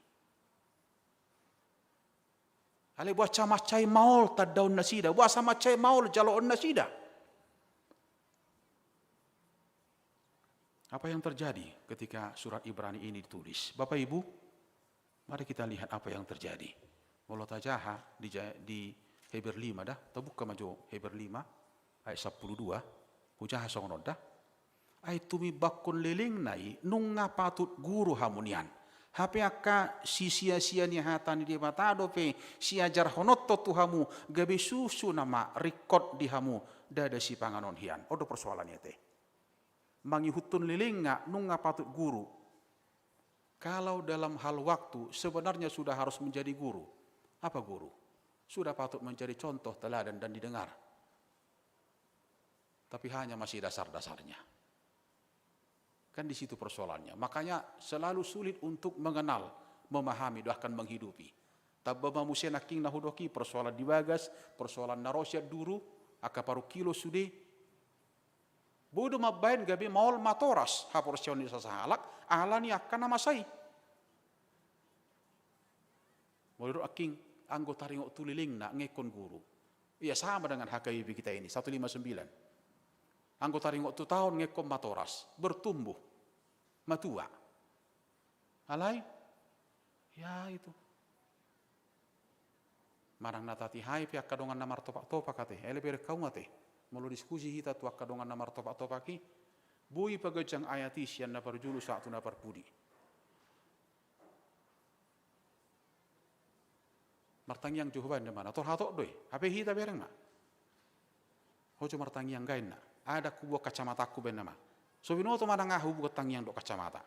Alai boasa mansai maol tandaon nasida, boasa mansai maol jaloon nasida. Apa yang terjadi ketika surat Ibrani ini ditulis? Bapak Ibu, mari kita lihat apa yang terjadi. Molo tajaha di, di Heber lima dah, tabuka ma jo Heber lima ayat sampulu dua, hujaha songon on dah. Ai tumimbakkon lelengna i nunga patut guru hamu nian. Hape angka sisiasia ni hata ni Debata dope siajarhononta tu hamu, gabe susu nama ringkot di hamu, ndada sipanganon hian. On do persoalan i ate. Mangihuthon lelengna nunga patut guru. Kalau dalam hal waktu sebenarnya sudah harus menjadi guru. Apa guru? Sudah patut menjadi contoh, teladan, dan didengar. Tapi hanya masih dasar-dasarnya. Kan di situ persoalannya. Makanya selalu sulit untuk mengenal, memahami, bahkan menghidupi. Tamba ma muse nangkin na hudok i, persoalan di bagas, persoalan na ro sian duru, angka parungkilon sude. Boi do mambaen gabe maol matoras haporseaon ni sasahalak ala ni angka na masa i. Molo didok nangkin anggo taringot tu lelengna ngekkon guru. Iya, sama dengan H K B P kita ini, satu lima sembilan. Anggo taringot tu taon ngekkon matoras, bertumbuh, matua. Alai, ya itu. Manang na tatihai pe angka dongan na martopaktopak ate, ai bereng hamu ate. Molo diskusi hita tu angka dongan na martopaktopak i, boi paganjang ayat i sian na parjolo sahat tu na parpudi. Martangiang jo hubaen da imana, tor hatop do i, hape hita bereng ma. Ho jo martangiang gaen na, ai ndang hubuat kacamatangku baen nama. So binoto manang aha hubuat tangiang dohot kacamata.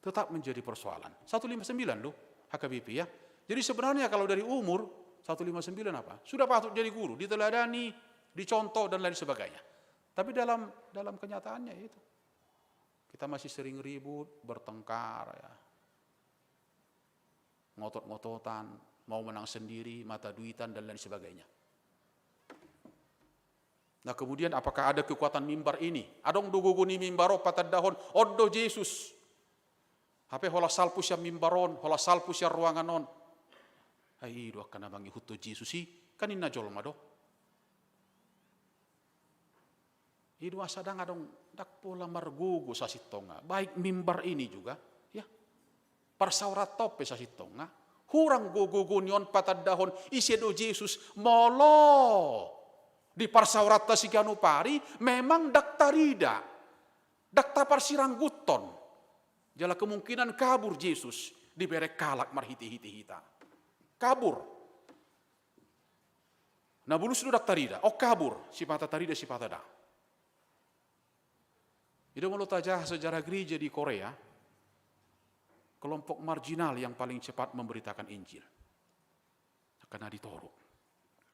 Tetap menjadi persoalan. Satu lima sembilan loh, H K B P ya. Jadi sebenarnya kalau dari umur, satu lima sembilan apa? Sudah patut jadi guru, diteladani, dicontoh dan lain sebagainya. Tapi dalam dalam kenyataannya ya itu. Kita masih sering ribut, bertengkar, ya. Ngotot-ngototan, mau menang sendiri, mata duitan, dan lain sebagainya. Nah, kemudian apakah ada kekuatan mimbar ini? Adong do gogo ni mimbar on patandahon, on do Jesus. Hape holan salpu sian mimbar on, holan salpu sian ruangan on. Ai i do angka na mangihuthon Jesus i, kan ninna jolma do. I do asa ndang adong, ndang pola margogo sasintongna. Baik mimbar ini juga, ya. Parsaoranta on pe sasintongna. Hurang do gogo ni on patandahon ise do Jesus, molo di parsaoranta siganup ari memang ndang tarida, ndang taparsirangguthon. Jala kemungkinan kabur Jesus, dibereng halak marhite-hite hita. Kabur. Na bulus do ndang tarida, on kabur, sipata tarida, sipata ndang. I do molo tajaha sejarah gereja di Korea, kelompok marginal yang paling cepat memberitakan Injil. Angka na di toru.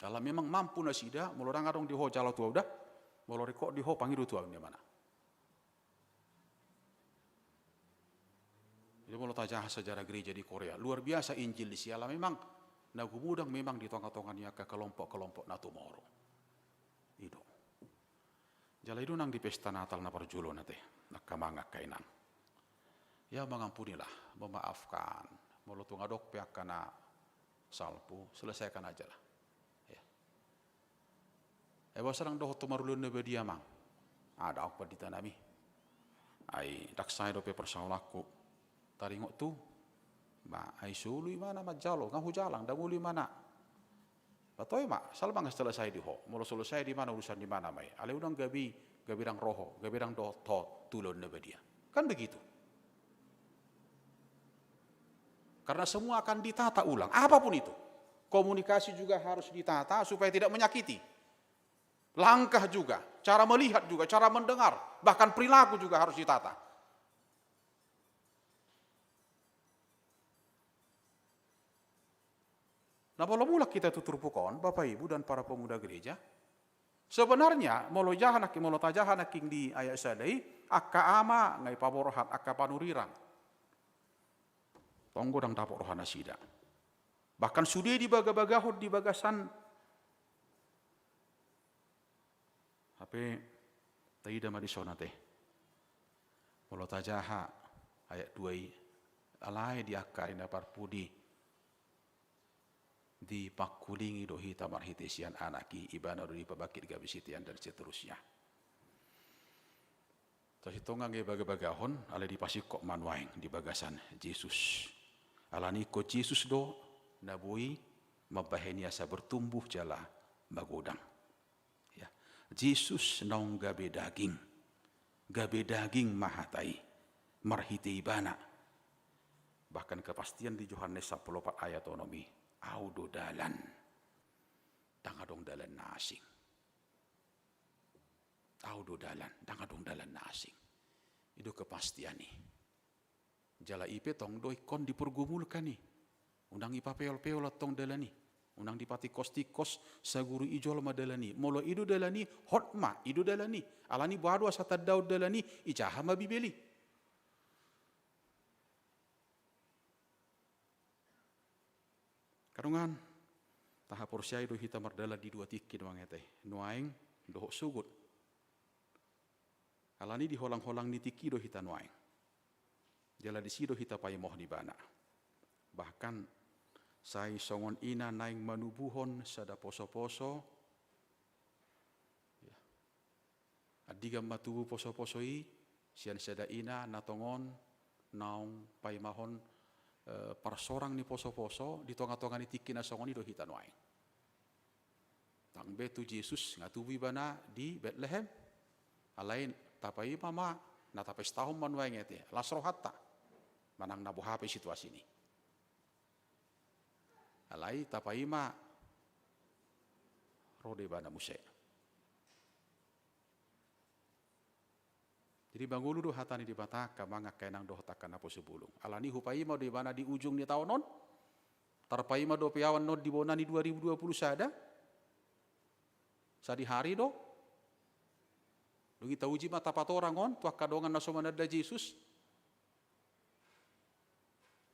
Jala memang mampu nasida, molo ndang adong di ho jalo tu au da, molo ringkot di ho pangido tu au ninna imana. Jadi molo tajaha sejarah gereja di Korea, luar biasa Injil disi ala memang na gumodang memang di tonga-tonga ni angka kelompok-kelompok na tumoru. I do. Jala i do nang di pesta Natal na parjolo on ate, angka amang, angka inang. Ya, mengampunilah, memaafkan. Molo tung adong pe angka na salpu, selesaikan aja lah. Ya. Ai boasa ndang dohot tu marulaon na badia, amang? Ndang, pandita nami. Ai ndang sae dope parsaulangku. Taringot tu, ba, ai so olo imana manjalo, nga hujalang, ndang olo imana. Ba toe ma, asal ma nga selesai di ho. Molo selesai di imana, urusan ni imana ma i. Alai unang gabe, gabe ndang ro ho, gabe ndang dohot ho tu ulaon na badia. Kan begitu. Karena semua akan ditata ulang, apapun itu. Komunikasi juga harus ditata supaya tidak menyakiti. Langkah juga, cara melihat juga, cara mendengar, bahkan perilaku juga harus ditata. Nah, molo mulak hita tu turpuk on, Bapak Ibu dan para pemuda gereja, sebenarnya molo jaha nangkin, molo tajaha nangkin di ayat sada i, angka ama nga ipaborhat, angka panurirang. Tong godang dapot roha nasida. Bahkan sude dibagabagahon di bagasan. Hape taida ma dison ate. Molo tajaha ayat dua i, alai di angka ari na parpudi. Dipangkulingi do hita marhite sian Anak i, ibana do dipabangkit gabe sitean dan seterusnya. Sasintongna nge bagabagahon, alai dipasingkop ma nuaeng di bagasan Jesus. Alani ingkon Jesus do na boi mambahen i asa bertumbuh jala magodang. Ya. Jesus naung gabe daging. Gabe daging ma hata i. Marhite ibana. Bahkan kepastian di Johannes sampulu opat ayat onom i, Au do dalan. Ndang adong dalan na asing. Au do dalan, ndang adong dalan na asing. I do kepastian i. Jala i pe tong do ingkon dipergumulkan i. Unang dipapeolpeol antong dalan i. Unang dipatingkostingkos saguru i jolma dalan i. Molo i do dalan i, hot ma, i do dalan i. Alani boha do asa tandaon dalan i, ijaha ma Bibel i. Angka dongan, tahaporseai do hita mardalan di dua tingki nuaeng ate. Nuaeng dohot sogot. Alani di holangholang ni tingki do hita nuaeng. Jala disi do hita paimohon ibana. Bahkan sai songon ina naeng manubuhon sada posoposo. Ya. Andigan ma tubu posoposo i, sian sada ina na tongon naung paimahon, eh, parsorang ni posoposo di tongatonga ni tingki na songon i do hita nuaeng. Ndang be tu Jesus, nga tubu ibana di Betlehem. Alai tapaima ma, na tapestahon ma nuaeng ate, las rohanta. Manang na boha pe situasi ni. Alai tapaima ro do ibana muse. Jadi mangolu do hata ni Debata angka amang angka inang dohot angka naposo bulung. Alani hupaima do ibana di ujung ni taon on. Tarpaima dope au annon di bona ni dua ribu dua puluh sada. Sadihari do. Dung i tauji ma tapatorang on tu angka dongan na so mananda Jesus.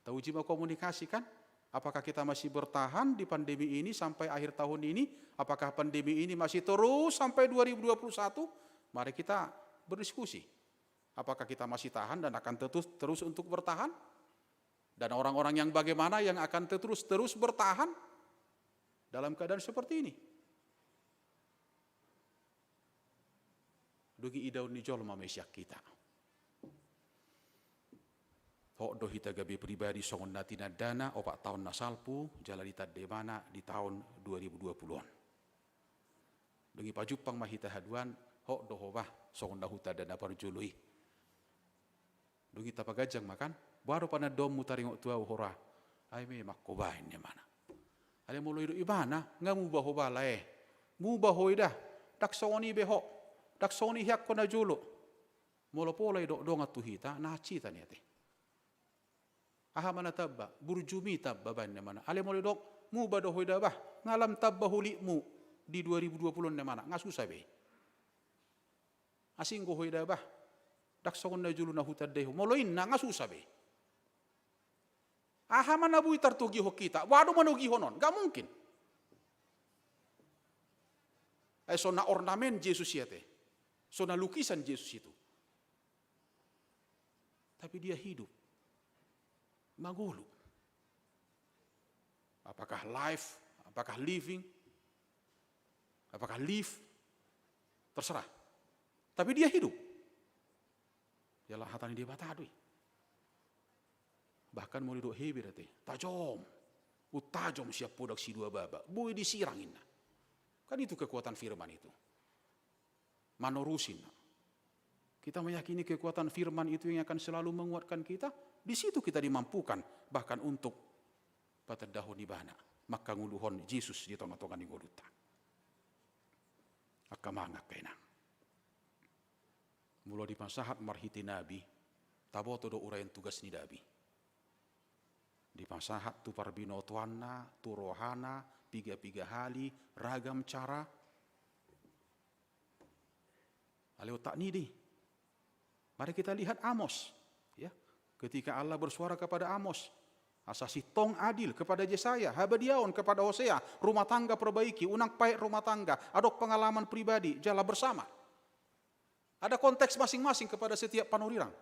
Tauji ma komunikasi kan? Apakah kita masih bertahan di pandemi ini sampai akhir tahun ini? Apakah pandemi ini masih terus sampai dua ribu dua puluh satu? Mari kita berdiskusi. Apakah kita masih tahan dan akan terus, terus untuk bertahan? Dan orang-orang yang bagaimana yang akan terus, terus bertahan dalam keadaan seperti ini? Dung i idaon ni jolma ma i sian hita. Hot do hita gabe pribadi songon na tinandana opat taon na salpu, jala ditanda ibana di taon dua ribu dua puluh on. Dung i pajumpang ma hita haduan, hot do ho bah songon na hutanda na parjolo i. Dung i tapaganjang ma kan, boha do panandaonmu taringot tu ahu hora? Ai memang ho bah, ninna ibana. Alai molo didok ibana, nga muba ho bah lae. Muba ho i da, ndang songon i be ho. Ndang songon i hian ho na jolo. Molo pola didok dongan tu hita, na hansit hita ate. Aha ma na tamba, burjumi tamba bah, ninna ibana. Alai molo didok, muba do ho i da bah, nga lam tamba holitmu di dua ribu dua puluh on, ninna ibana, nga susa be. Asing do ho i da bah. Ndang songon na jolo na hutanda i ho. Molo ninna nga susa be. Aha ma na boi tartogihon hita? Boha do manogihon on? Nggak mungkin. Eh, so na ornamen Jesus i ate. So na lukisan Jesus itu. Tapi dia hidup. Mangolu. Apakah life, apakah living, apakah live, terserah. Tapi dia hidup. Jala hata ni Debata do i. Bahkan molo didok Heber ate, tajom. Umtajom sian podang sidua baba. Boi disirang, ninna. Kan itu kekuatan firman itu. Manorusi, ninna. Kita meyakini kekuatan firman itu yang akan selalu menguatkan kita, di situ kita dimampukan bahkan untuk patandahon ibana, mangkangoluhon Jesus di tongatonga ni ngolunta. Angka amang, angka inang. Molo dipasahat marhite nabi, taboto do uraian tugas ni nabi. Dipasahat tu parbinotoanna, tu rohana, piga-piga hali, ragam cara. Alai otak ni i. Mari kita lihat Amos. Ya. Ketika Allah bersuara kepada Amos, asa sintong adil, kepada Jesaya, habadiaon, kepada Hosea, rumah tangga perbaiki, unang paet rumah tangga, adong pengalaman pribadi, jala bersama. Ada konteks masing-masing kepada setiap panurirang.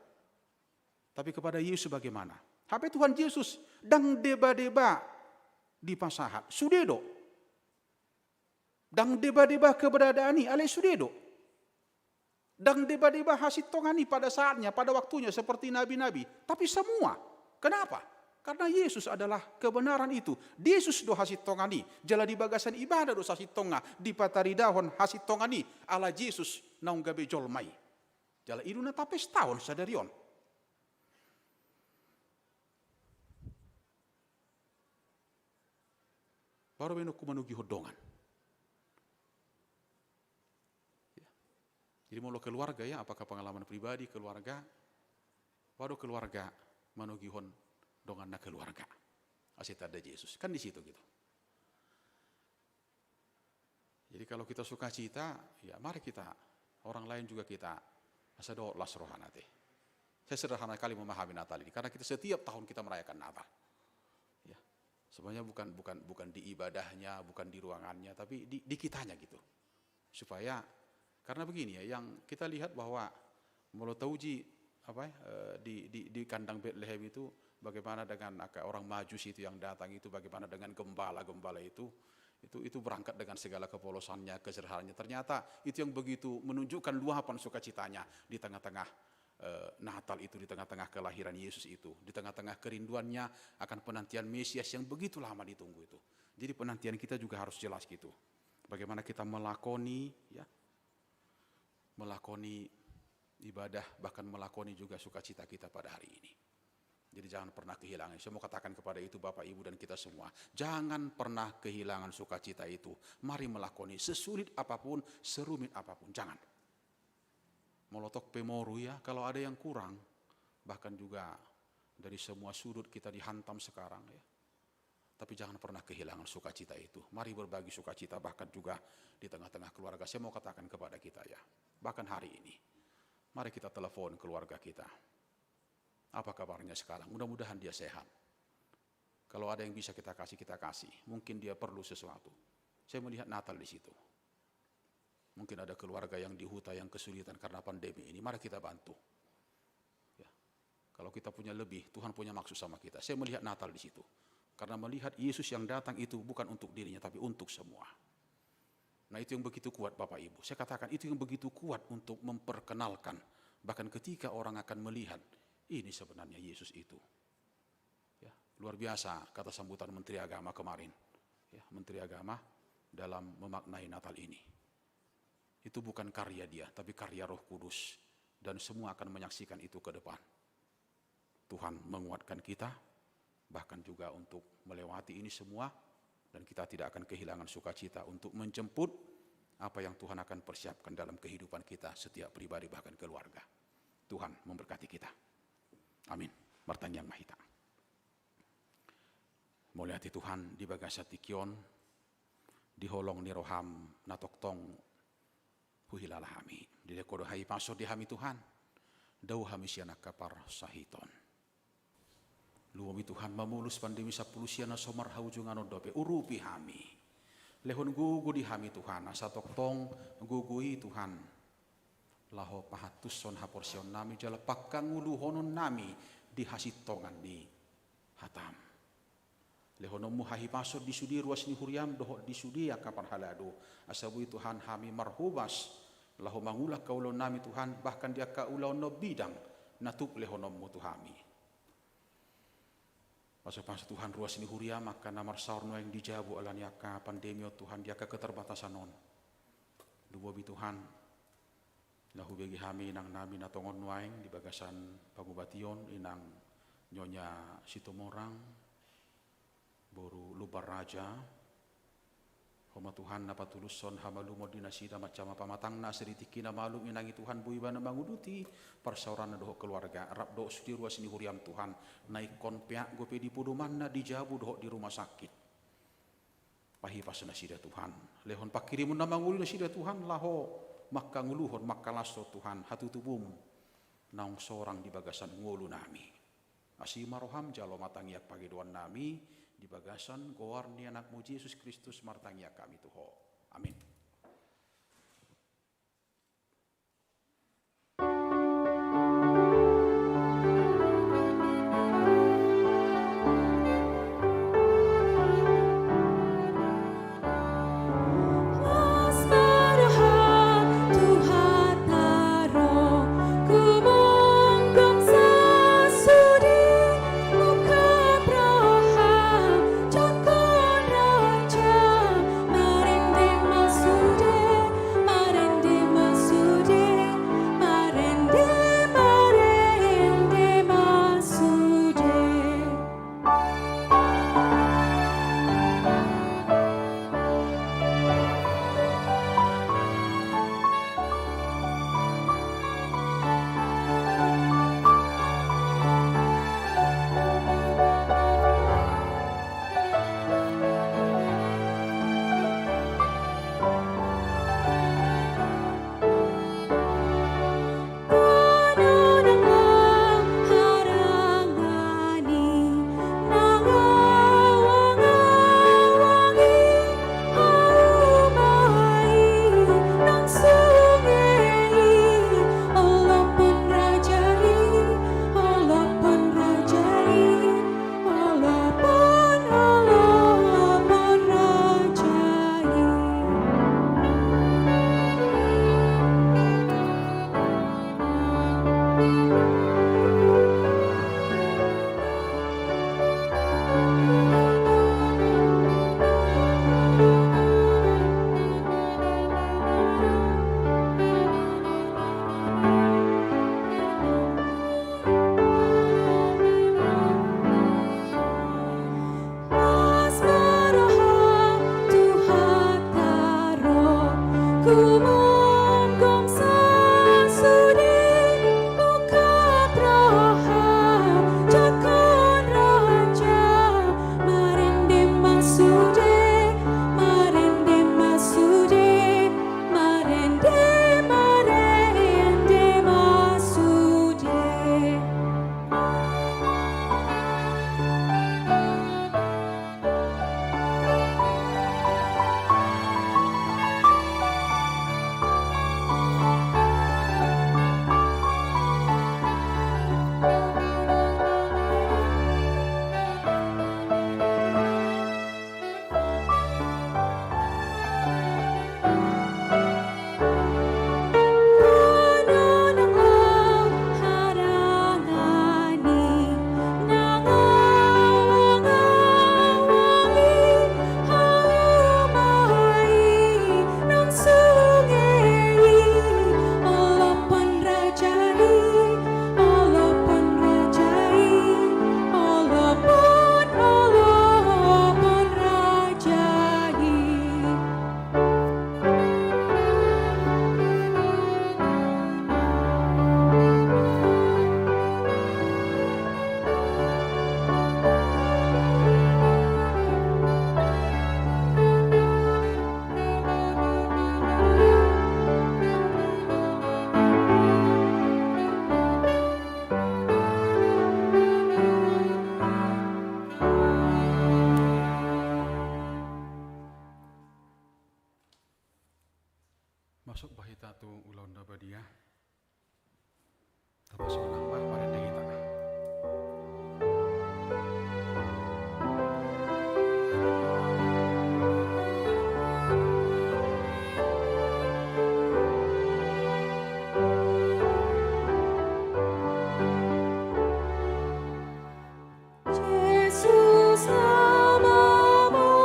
Tapi kepada Yesus bagaimana? Hape Tuhan Yesus ndang debadeba. dipasahat. Sude do. Ndang deba-deba keberadaan i, alai sude do. Ndang deba-deba hasintongan i pada saatnya, pada waktunya seperti nabi-nabi. Tapi semua. Kenapa? Karena Yesus adalah kebenaran itu. Yesus do hasintongan i. Jala di bagasan ibadah do sasintongna dipataridahon hasintongan i ala Yesus naung gabe jolma i. Jala i do na tapestahon sadari on. Baru baenonku manogihon dongan. Ya. Jadi molo keluarga ya, apakah pengalaman pribadi keluarga, baru keluarga manogihon donganna keluarga. Asa tanda Yesus. Kan di situ gitu. Jadi kalau kita sukacita, ya mari kita, orang lain juga kita, asa dohot las rohana te. Saya sederhana kali memahami Natal ini, karena kita setiap tahun kita merayakan Natal. Ya, sebenarnya bukan bukan bukan di ibadahnya, bukan di ruangannya, tapi di, di kitanya gitu. Supaya, karena begini ya, yang kita lihat bahwa molo tauji apa ya, eh, di, di, di kandang Betlehem itu, bagaimana dengan angka orang Majus itu yang datang itu, bagaimana dengan gembala-gembala itu, itu itu berangkat dengan segala kepolosannya, kesederhanaannya. Ternyata itu yang begitu menunjukkan luapan sukacitanya di tengah-tengah, eh, Natal itu, di tengah-tengah kelahiran Yesus itu, di tengah-tengah kerinduannya akan penantian Mesias yang begitu lama ditunggu itu. Jadi penantian kita juga harus jelas gitu. Bagaimana kita melakoni, ya, melakoni ibadah, bahkan melakoni juga sukacita kita pada hari ini. Jadi jangan pernah kehilangan. Saya mau katakan kepada itu Bapak Ibu dan kita semua, jangan pernah kehilangan sukacita itu. Mari melakoni sesulit apapun, serumit apapun, jangan. Molo tok pe moru ya, kalau ada yang kurang, bahkan juga dari semua sudut kita dihantam sekarang ya. Tapi jangan pernah kehilangan sukacita itu. Mari berbagi sukacita bahkan juga di tengah-tengah keluarga. Saya mau katakan kepada kita ya, bahkan hari ini, mari kita telepon keluarga kita. Apa kabarnya sekarang? Mudah-mudahan dia sehat. Kalau ada yang bisa kita kasih, kita kasih. Mungkin dia perlu sesuatu. Saya melihat Natal di situ. Mungkin ada keluarga yang di huta yang kesulitan karena pandemi ini. Mari kita bantu. Ya. Kalau kita punya lebih, Tuhan punya maksud sama kita. Saya melihat Natal di situ. Karena melihat Yesus yang datang itu bukan untuk dirinya, tapi untuk semua. Nah, itu yang begitu kuat, Bapak Ibu. Saya katakan, itu yang begitu kuat untuk memperkenalkan. Bahkan ketika orang akan melihat, ini sebenarnya Yesus itu. Ya, luar biasa kata sambutan Menteri Agama kemarin. Ya, Menteri Agama dalam memaknai Natal ini. Itu bukan karya dia, tapi karya Roh Kudus. Dan semua akan menyaksikan itu ke depan. Tuhan menguatkan kita, bahkan juga untuk melewati ini semua, dan kita tidak akan kehilangan sukacita untuk menjemput apa yang Tuhan akan persiapkan dalam kehidupan kita setiap pribadi, bahkan keluarga. Tuhan memberkati kita. Amin. Martangiang ma hita. Mauliate Tuhan, di bagasan tingki on, di holong ni roham na tongtong huhilala hami. Dilehon Ho do hahipason di hami Tuhan, dao hami sian angka parsahiton. Lumobi Tuhan mamolus pandemi sampulu sia na so marhaujungan on dope, urupi hami. Lehon gogo di hami Tuhan, asa tongtong gogo i Tuhan laho pahantushon haporseaonnami jala pangkanguluhononnami di hasintongan ni hatam. Lehononmu hahipason di sude ruas ni huriam dohot di sude angka parhalado, asa boi Tuhan hami marhobas laho mangula angka ulaonnami Tuhan, bahkan di angka ulaon na umbidang na tuk lehononmu tu hami. Pasupasu Tuhan ruas ni huriam angka na marsaor nuaeng di jabu ala ni angka pandemi on Tuhan, di angka keterbatasan on. Lumobi Tuhan, na hubege hami inangnami na tongon nuaeng di bagasan pangubation, inang Nyonya Situmorang, boru Lumban Raja. Ho ma Tuhan na patulushon hamalumon di nasida, mansama pamatangna, asa di tingki na malum inang i Tuhan boi ibana manguduti parsaoranna dohot keluarga, rap dohot sude ruas ni huriam Tuhan, na ingkon peak dope di podomanna, di jabu dohot di rumah sakit. Pahipas nasida Tuhan. Lehon panghirimon na mangolu nasida Tuhan, laho mangkanguluhon, mangkalashon Tuhan hatutubum naung sorang di bagasan ngolunami. Asi ma roham, jalo ma tangiang pangidoannami di bagasan goar ni Anakmu Jesus Kristus martangiang hami tu Ho. Amin. Masuk bah hita tu ulaon na badia. Tapasonang ma marende hita. Jesus na mamorsan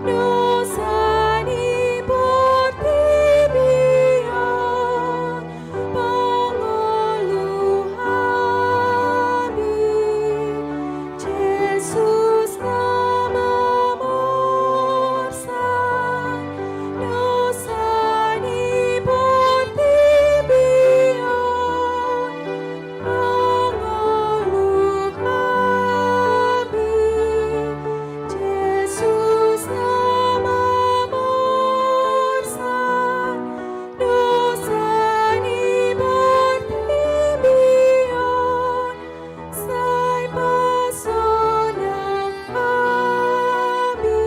dosa ni portibi on, pangolu hami. Jesus na mamorsan dosa ni portibi on, pangolu hami. Jesus na mamorsan dosa ni portibi on, sai pasonang hami.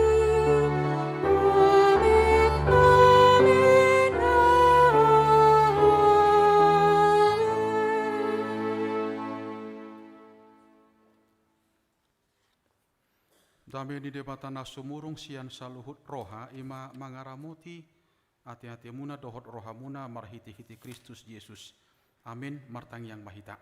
Amen, amen, amen. Dame ni Debata na sumurung sian saluhut roha, i ma mangaramoti ateatemuna dohot rohamuna marhitehite Kristus Jesus. Amen. Martangiang ma hita.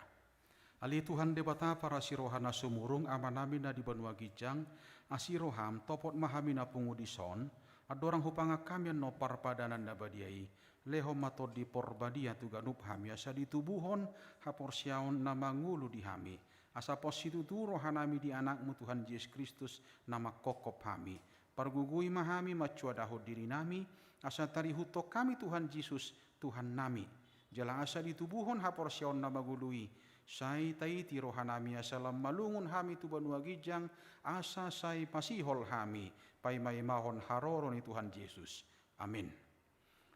Ale Tuhan Debata parasiroha na sumurung, Amanami na di banua ginjang, asi roham, topot ma hami na pungu dison, andorang hupangan hami annon parpadanan na badia i. Lehon ma Tondi Porbadia tu ganup hami, asa ditubuhon haporseaon na mangolu di hami. Asa pos situtu rohanami di Anakmu Tuhan Jesus Kristus na manghophop hami. Pargogoi ma hami mansoadahon dirinami, asa tarihuthon hami Tuhan Jesus, Tuhannami. Jala asa ditubuhon haporseaon na mangolu i, sai taiti rohanami asa lam malungun hami tu banua ginjang, asa sai pasihol hami paimaimahon haroro ni Tuhan Jesus. Amen.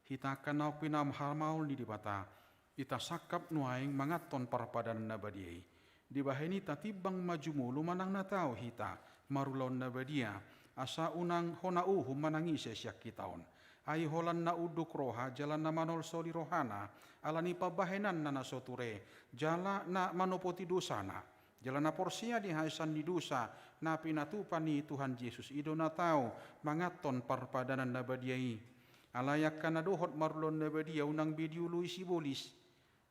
Hita angka na pinarhamaol ni Debata, hita sangkap nuaeng manganhon parpadanan na badia i. Dibahen i tatimbang ma jumolo manang na tau hita marulaon na badia, asa unang hona uhum manang ise sian hita on. Ai holan na unduk roha jala na manolsoli rohana, ala ni pambahenanna na so ture, jala na manopoti dosana. Jala na porsea di hahisaon ni dosa na pinatupa ni Tuhan Jesus, i do na tau manganhon parpadanan na badia i. Alai angka na dohot marulaon na badia, unang be dioloi sibolis,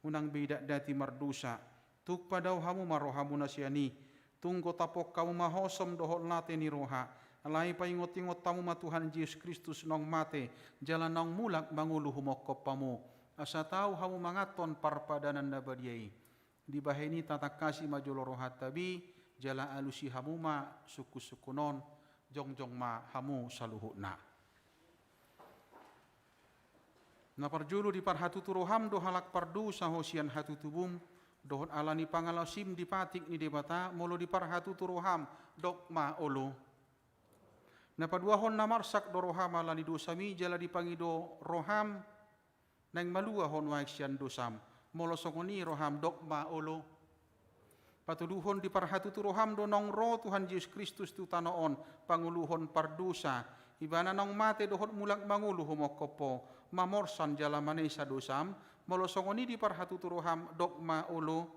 unang be idatdati mardosa. Tung padao hamu ma rohamuna sian i. Tung gotapon hamu ma hosom dohot late ni roha. Alai paingotingot hamu ma Tuhan Jesus Kristus naung mate jala naung mulak mangolu humongkop hamu, asa tau hamu manganhon parpadanan na badia i. Dibahen i tatangkasi ma jolo rohanta be, jala alusi hamu ma sungkunsungkun on, jongjong ma hamu saluhutna. Na parjolo, diparhatutu roham do halak pardosa ho sian hatutubum, dohot ala ni pangalaosim di patik ni Debata, molo diparhatutu roham, dok ma olo. Na paduahon, na marsak do roham ala ni dosami, jala dipangido roham, naeng malua ho nuaeng sian dosam, molo songon i roham, dok ma olo. Patoluhon, diparhatutu roham do naung ro Tuhan Jesus Kristus tu tano on, pangoluhon pardosa, Ibana naung mate dohot mulak mangolu humongkop ho, mamorsan jala manesa dosam, molo songon i diparhatutu roham, dok ma olo.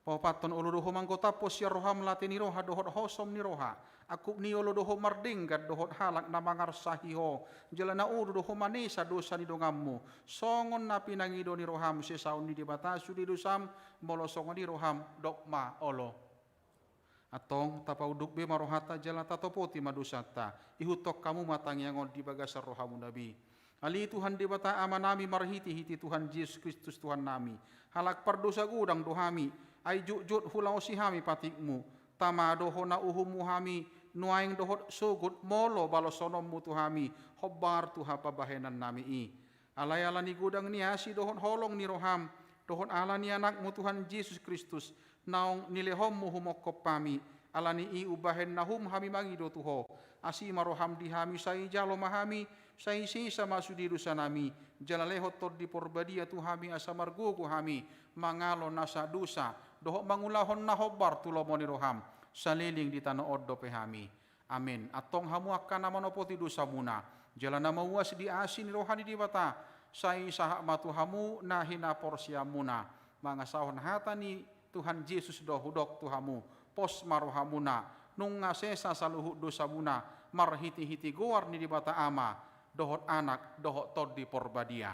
Paopathon, olo do ho manggotaphon sian roham late ni roha dohot hosom ni roha, angkup ni olo do ho mardenggan dohot halak na mangarsahi ho, jala na olo do ho manesa dosa ni donganmu, songon na pinangido ni roham sesaon ni Debata sude dosam, molo songon i roham, dok ma olo. Antong, tapaunduk be ma rohanta jala tatopoti ma dosanta, ihuthon hamu ma tangiang on di bagasan rohamuna be. Ale Tuhan Debata Amanami marhitehite Tuhan Jesus Kristus Tuhannami, halak pardosa godang do hami, ai jotjot hulaosi hami patikmu, tama do hona uhummu hami, nuaeng dohot sogot molo balosononmu tu hami, hombar tu hapambahenannami i. Alai ala ni godang ni asi dohot holong ni roham, dohot ala ni Anakmu Tuhan Jesus Kristus, naung nilehonmu humongkop hami, ala ni i umbahen na hum hami mangido tu ho, asi ma roham di hami, sai jalo ma hami, sai sesa ma sude dosanami, jala lehon Tondi Porbadia tu hami asa margogo hami, mangalo nasa dosa, dohot mangulahon na hombar tu lomo ni roham, saleleng di tano on dope hami. Amen. Antong hamu angka na manopoti dosamuna, jala na mauas di asi ni roha ni Debata, sai sahat ma tu hamu na hinaporseaonmuna, mangasahon hata ni Tuhan Jesus do hudok tu hamu, pos ma rohamuna, nunga sesa saluhut dosamuna, marhitehite goar ni Debata Ama, dohot Anak, dohot Tondi Porbadia.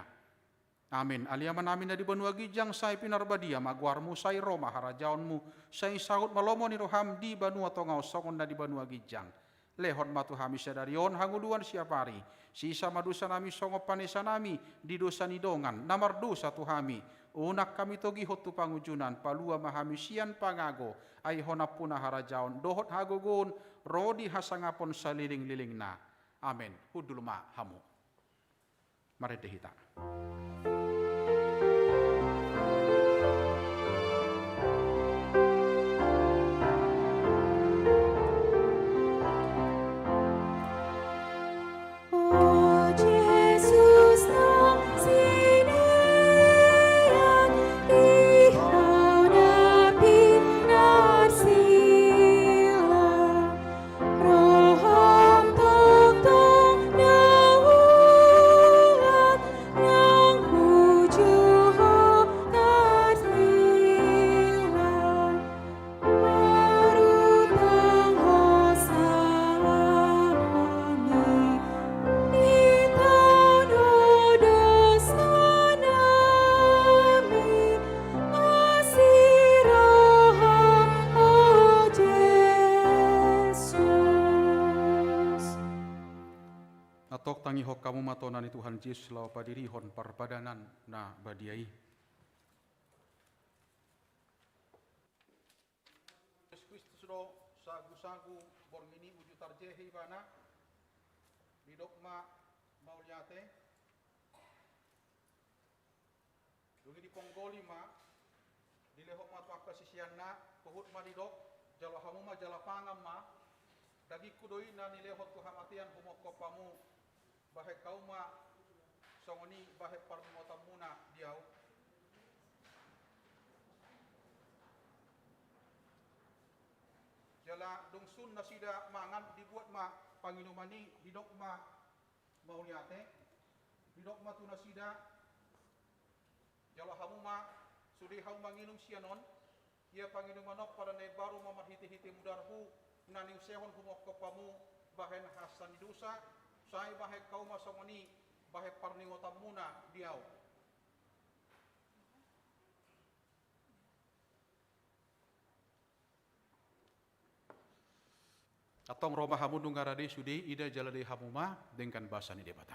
Amen. Ale Amanami na di banua ginjang, sai pinarbadia ma goarmu, sai ro ma harajaonmu, sai saut ma lomo ni roham di banua tonga on songon na di banua ginjang. Lehon ma tu hami sadari on hangoluan siapari. Sesa ma dosanami songon panesanami di dosa ni dongan na mardosa tu hami. Unang hami togihon tu pangunjunan, palua ma hami sian pangago, ai Ho nampuna harajaon dohot hagogoon ro di hasangapon salelenglelengna. Amen. Hundul ma hamu. Marende hita. O Jesus, na sinean di Ho na pinarsila. Roham tongtong daulat, nang puju Ho tarsilang. Marutang hosana hami, di tano dosanami. Asi roham, o Jesus. Antong tangihon hamu ma tona ni Tuhan Jesus laho padirihon parpadanan na badia i. Jesus Kristus do sagusagu borngin i, uju tarjehe Ibana. Didok ma mauliate. Dung i diponggoli ma, dilehon ma tu angka siseanna, huhut ma didok, jalo hamu ma jala pangan ma, dagingku do i na nilehon tu hamatean humongkop hamu, bahen hamu ma songon i bahen parningotanmuna di ahu. Jala dung sun nasida mangan, dibuat ma panginuman i, didok ma mauliate, didok ma tu nasida, jalo hamu ma sude hamu manginum sian on, ia panginuman on padan na imbaru ma marhitehite mudarhu, na niusehon humongkop hamu bahen hasesaan ni dosa, sai bahen hamu ma songon i bahen parningotanmuna di ahu. Antong ro ma hamu, nunga rade sude, ida jala dai hamu ma denggan basa ni Debata.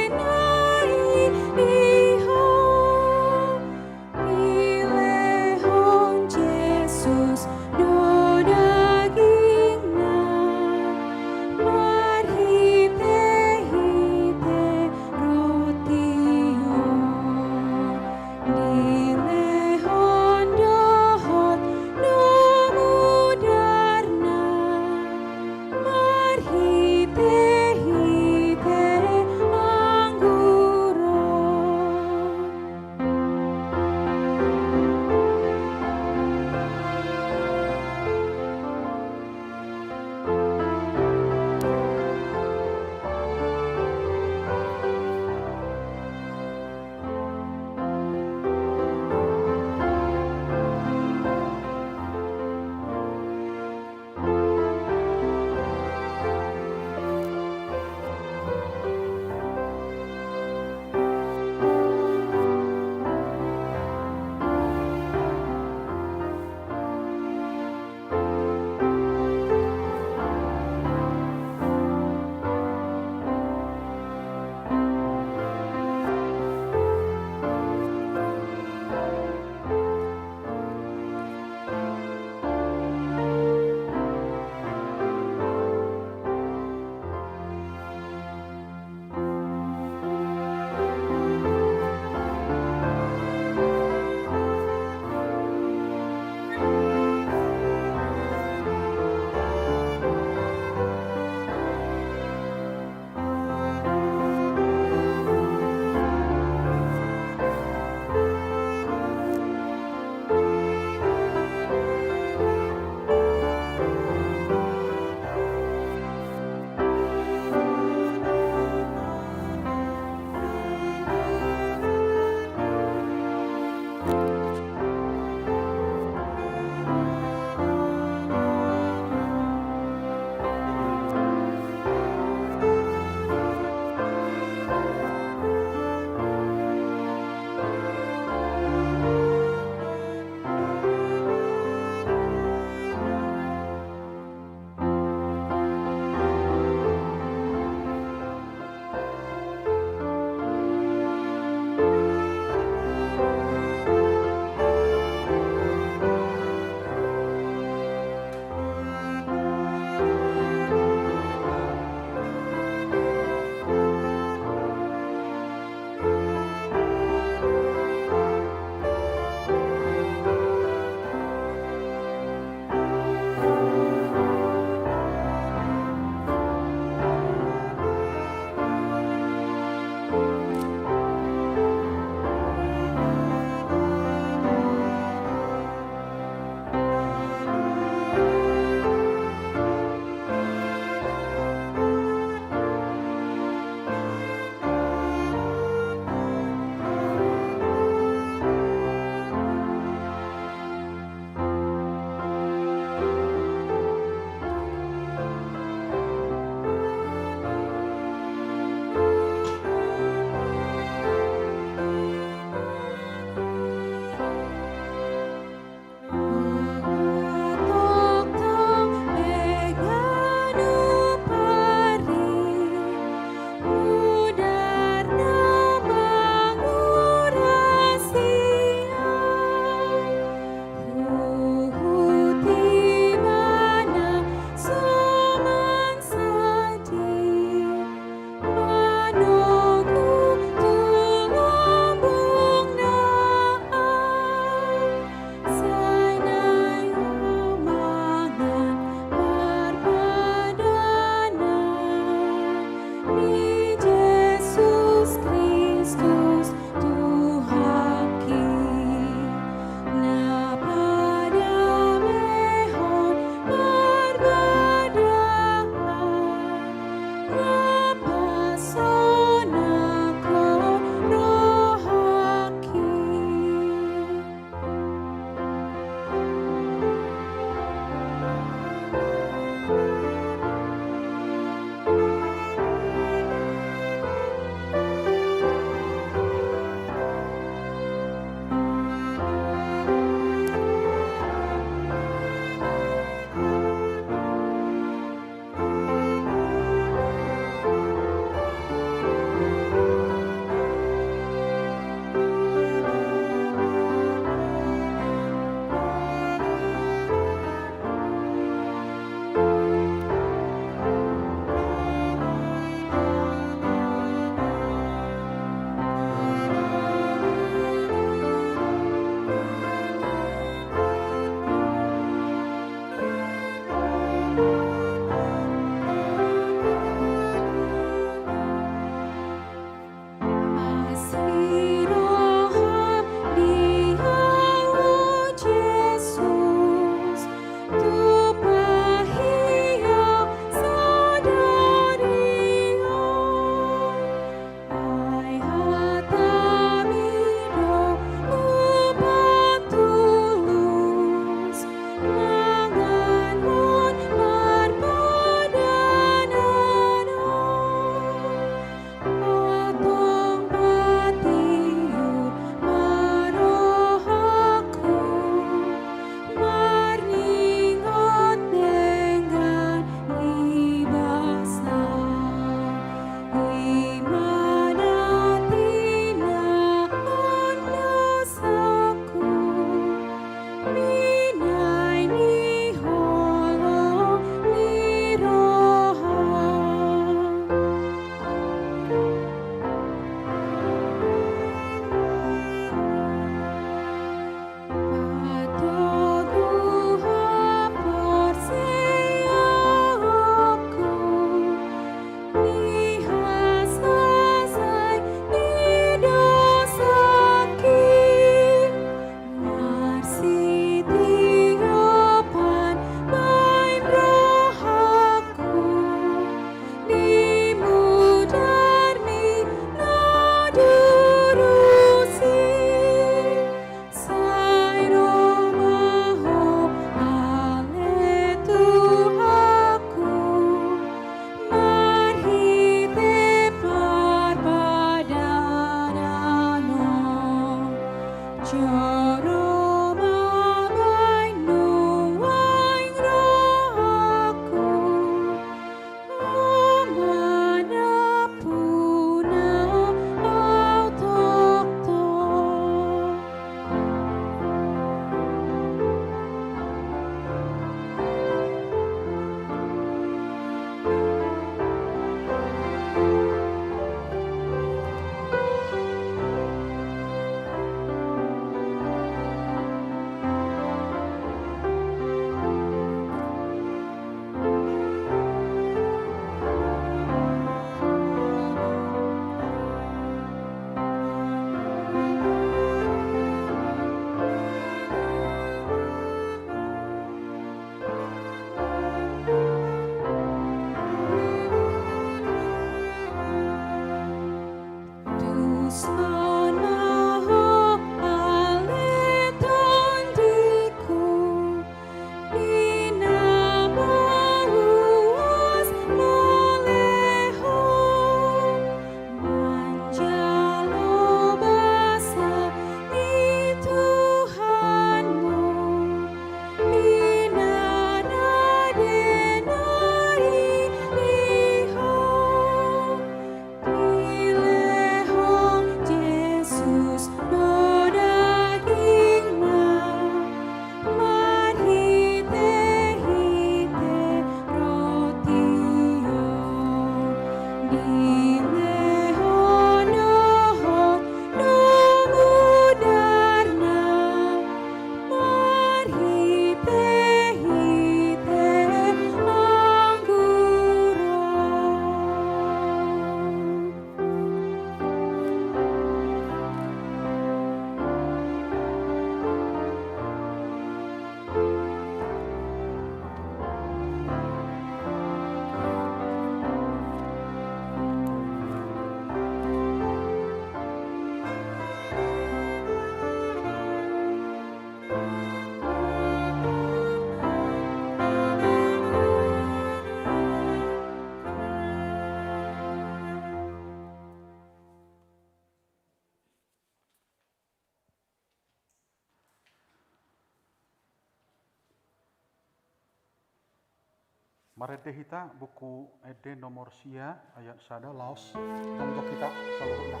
Marende hita buku ende nomor sia ayat sada laos tongtong hita saluhutna.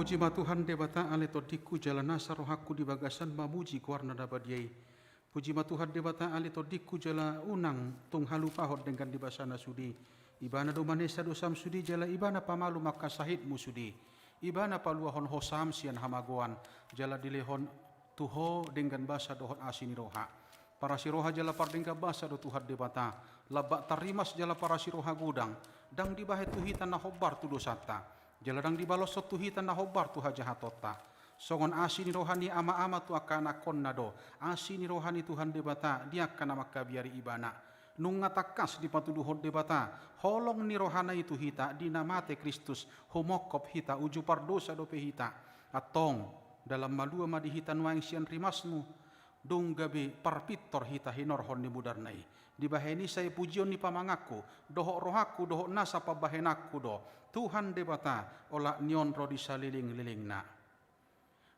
Puji ma Tuhan Debata ale tondingku jala nasa rohangku di bagasan mamuji goarna na badia i. Puji ma Tuhan Debata ale tondingku jala unang tung halupahon denggan ni basana sude. Ibana do manesa dosam sude jala ibana pamalum angka sahitmu sude. Ibana paluahon hosam sian hamagoan jala dilehon tu ho denggan basa dohot asi ni roha. Parasi roha jala pardenggan basa do Tuhan Debata. Lambak tarrimas jala parasi roha godang. Ndang dibahen tu hita na hombar tu dosanta. Jala ndang dibaloshon tu hita na hombar tu hajahatonta. Songon asi ni roha ni ama-ama tu angka anakkonna do asi ni roha ni Tuhan Debata di angka na mangkabiari ibana. Nunga tangkas dipatuduhon Debata holong ni rohana i tu hita di na mate Kristus, humongkop hita, uju pardosa dope hita. Antong, dalan malua ma di hita nuaeng sian rimasmu. Dung gabe parpintor hita hinorhon ni mudarna i. Dibahen i sai pujion ni pamanganku dohot rohangku dohot nasa pambahenanku do Tuhan Debata, olat ni on ro di salelenglelengna.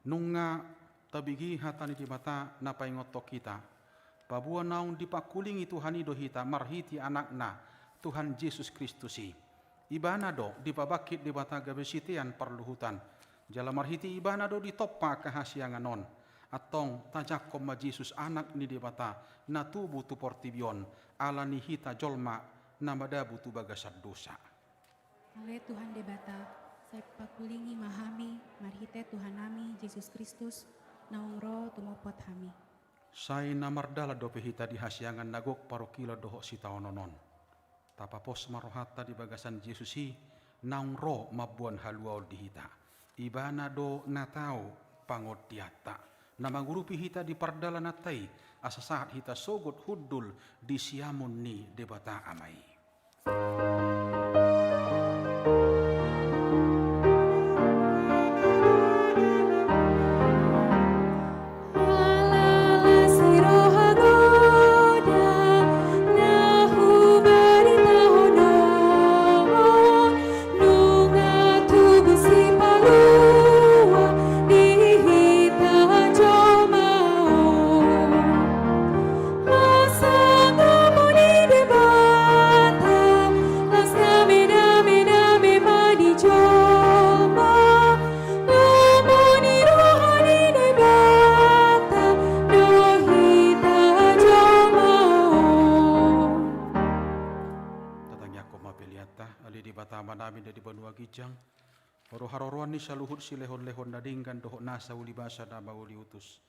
Nunga tabege hata ni Debata na paingothon hita. Paboa naung dipangkulingi Tuhan i do hita marhite Anakna, Tuhan Jesus Kristus i. Ibana do dipabangkit Debata gabe sitean parluhutan. Jala marhite ibana do ditompa angka hasiangan on. Antong tajangkon ma Jesus Anak ni Debata na tubu tu portibi on ala ni hita jolma na madabu tu bagasan dosa. Ale Tuhan Debata, sai pangkulingi ma hami marhite Tuhannami Jesus Kristus naung ro tumopot hami. Sai na mardalan dope hita di hasiangan na gok parungkilon dohot sitaonon on. Tapapos ma rohanta di bagasan Jesus i naung ro mamboan haluaon di hita. Ibana do na tau pangondianta na mangurupi hita di pardalananta i asa sahat hita sogot hundul di siamun ni Debata Ama i. Tatangiangkon ma peleanta. Ale Debata Amanami na di banua ginjang, ro haroroan ni saluhut silehonlehon na denggan dohot nasa uli basa na mauliutus.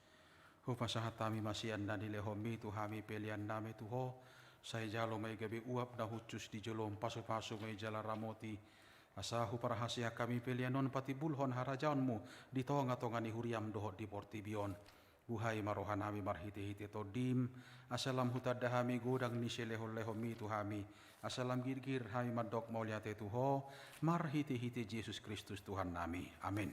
Hupasahat hami ma sian na nilehonmi tu hami peleannami tu Ho. Sai jalo ma i gabe uap na hushus di jolom, pasupasu ma i jala ramoti, asa huparhaseang hami pelean on patimbulhon harajaonmu di tongatonga ni huriam dohot di portibi on. Buhai ma rohanami marhitehite Tondim, asa lam hutanda hami godang ni silehonlehonmi tu hami, asa lam girgir hami mandok mauliate tu Ho, marhitehite Jesus Kristus Tuhannami. Amen.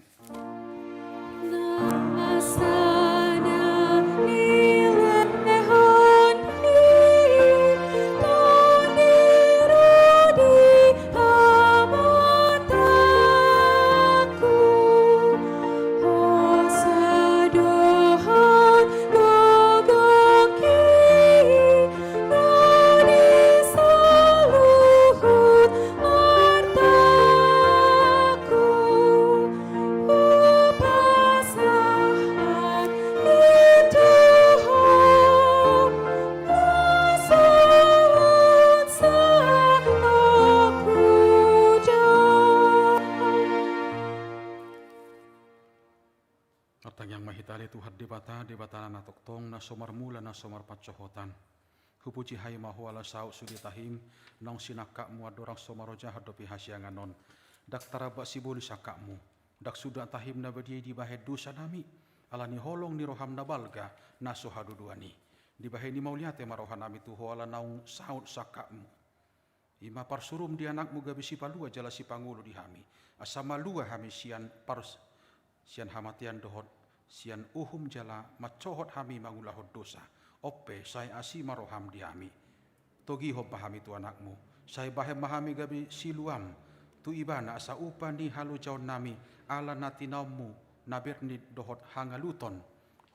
Na so marmula, na so marpansohotan. Hupuji hami ma Ho ala saut sude tahim, naung sinangkapmu andorang so marojahan dope hasiangan on. Ndang taramba sibolis sangkapmu, ndang suda tahim na badia i dibahen dosa nami, ala ni holong ni roham na balga, na so haduduan i. Dibahen i mauliate ma roha nami tu Ho ala naung saut sangkapmu. I ma parsurum di anakmu gabe sipalua jala sipangolu di hami. Asa malua hami sian pars-, sian hamatean dohot sian uhum jala mansohot hami mangulahon dosa. On pe, sai asi ma roham di hami. Togihon ma hami tu anakmu. Sai bahen ma hami gabe siluam tu ibana asa upa ni halojaon nami ala na tinaonmu na bernit dohot hangaluton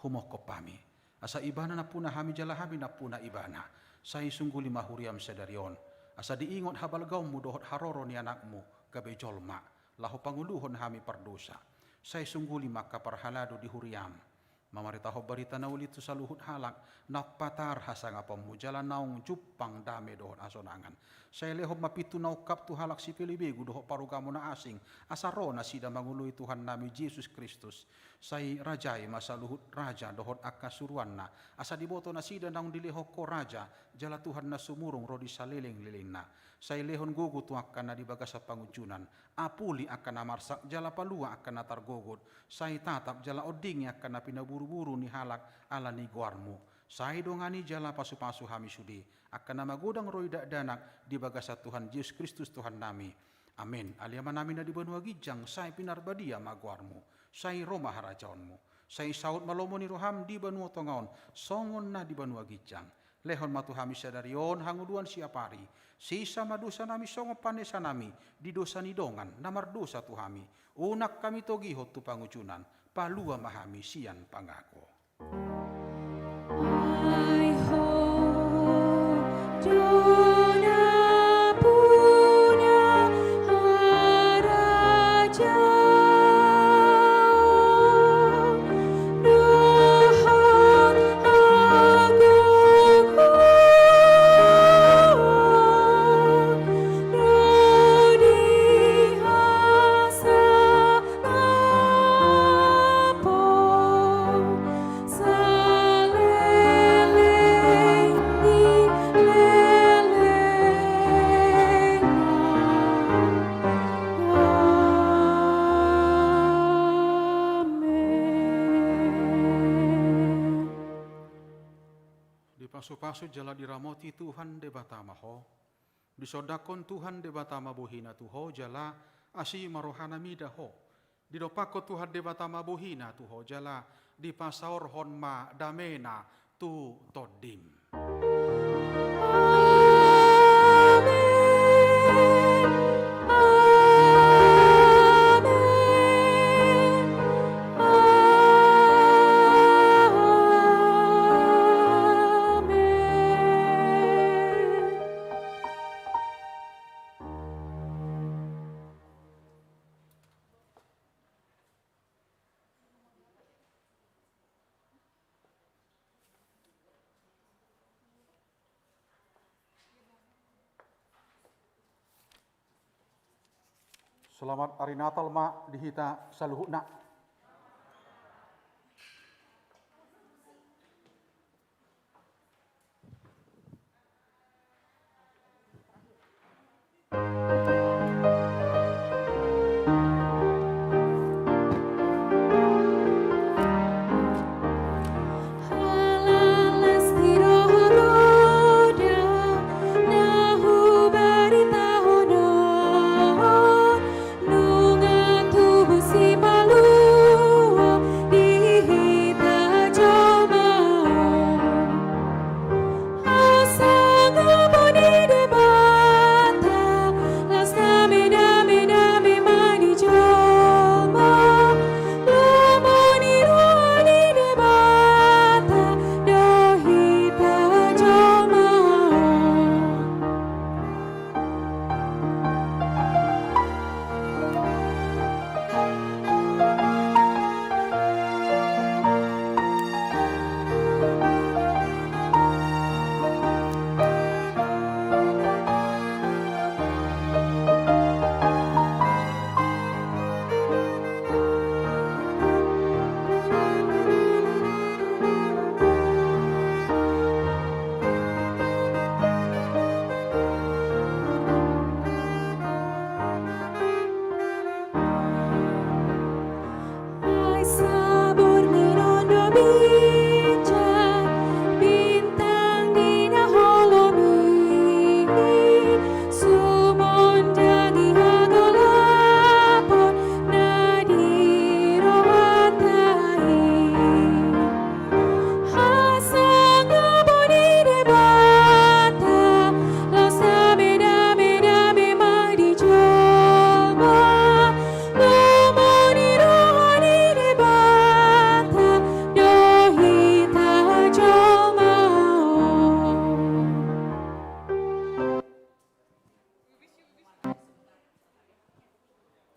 humongkop hami. Asa ibana nampuna hami jala hami nampuna ibana. Sai sungguli ma huriam sadari on. Asa diingot habalgaonmu dohot haroro ni anakmu gabe jolma, laho pangoluhon hami pardosa. Sai sungguli ma angka parhalado di huriam, mamaritahon barita na uli tu saluhut halak, na patar hasangaponmu jala naung jumpang dame dohot hasonangan. Sai lehon ma pintu na ungkap tu halak sipelebegu dohot parugamo na asing, asa ro nasida mangoloi Tuhan nami Jesus Kristus. Sai rajai ma saluhut raja dohot angka suruanna, asa diboto nasida naung dilehon Ho raja, jala Tuhan na sumurung ro di salelenglelengna. Sai lehon gogo tu angka na di bagasan pangunjunan, apuli angka na marsak jala palua angka na targogot, sai tatap jala ondingi angka na pinaburuburu ni halak ala ni goarmu. Sai dongani jala pasupasu hami sude, angka na magodang ro i dakdanak di bagasan Tuhan Jesus Kristus Tuhan nami. Amen. Ale Ama nami na di banua ginjang, sai pinarbadia ma goarmu, sai ro ma harajaonmu, sai saut ma lomo ni roham di banua tonga on, songon na di banua ginjang. Lehon ma tu hami sadari on hangoluan siapari, sesa ma dosa nami songon panesa nami di dosa ni dongan na mardosa tu hami. Unang hami togihon tu pangunjunan, palua ma hami sian pangago. Ai Ho do nampuna harajaon dohot hagogoon ro di hasangapon saleleng ni lelengna. Amen. Dipasupasu jala diramoti Tuhan Debata ma ho. Disondangkon Tuhan Debata ma bohina tu ho jala asi ma rohana mida ho. Didompakkon Tuhan Debata ma bohina tu ho jala dipasaorhon ma damena tu tondim. Amen. Amen. Amen. Selamat Hari Natal ma di hita saluhutna.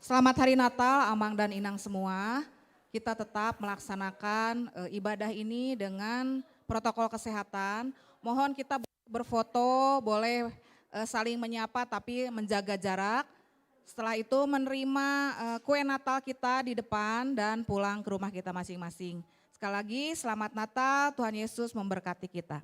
Selamat Hari Natal, Amang dan Inang semua. Kita tetap melaksanakan, eh, ibadah ini dengan protokol kesehatan. Mohon kita berfoto, boleh, eh, saling menyapa tapi menjaga jarak. Setelah itu menerima, eh, kue Natal kita di depan dan pulang ke rumah kita masing-masing. Sekali lagi, selamat Natal, Tuhan Yesus memberkati kita.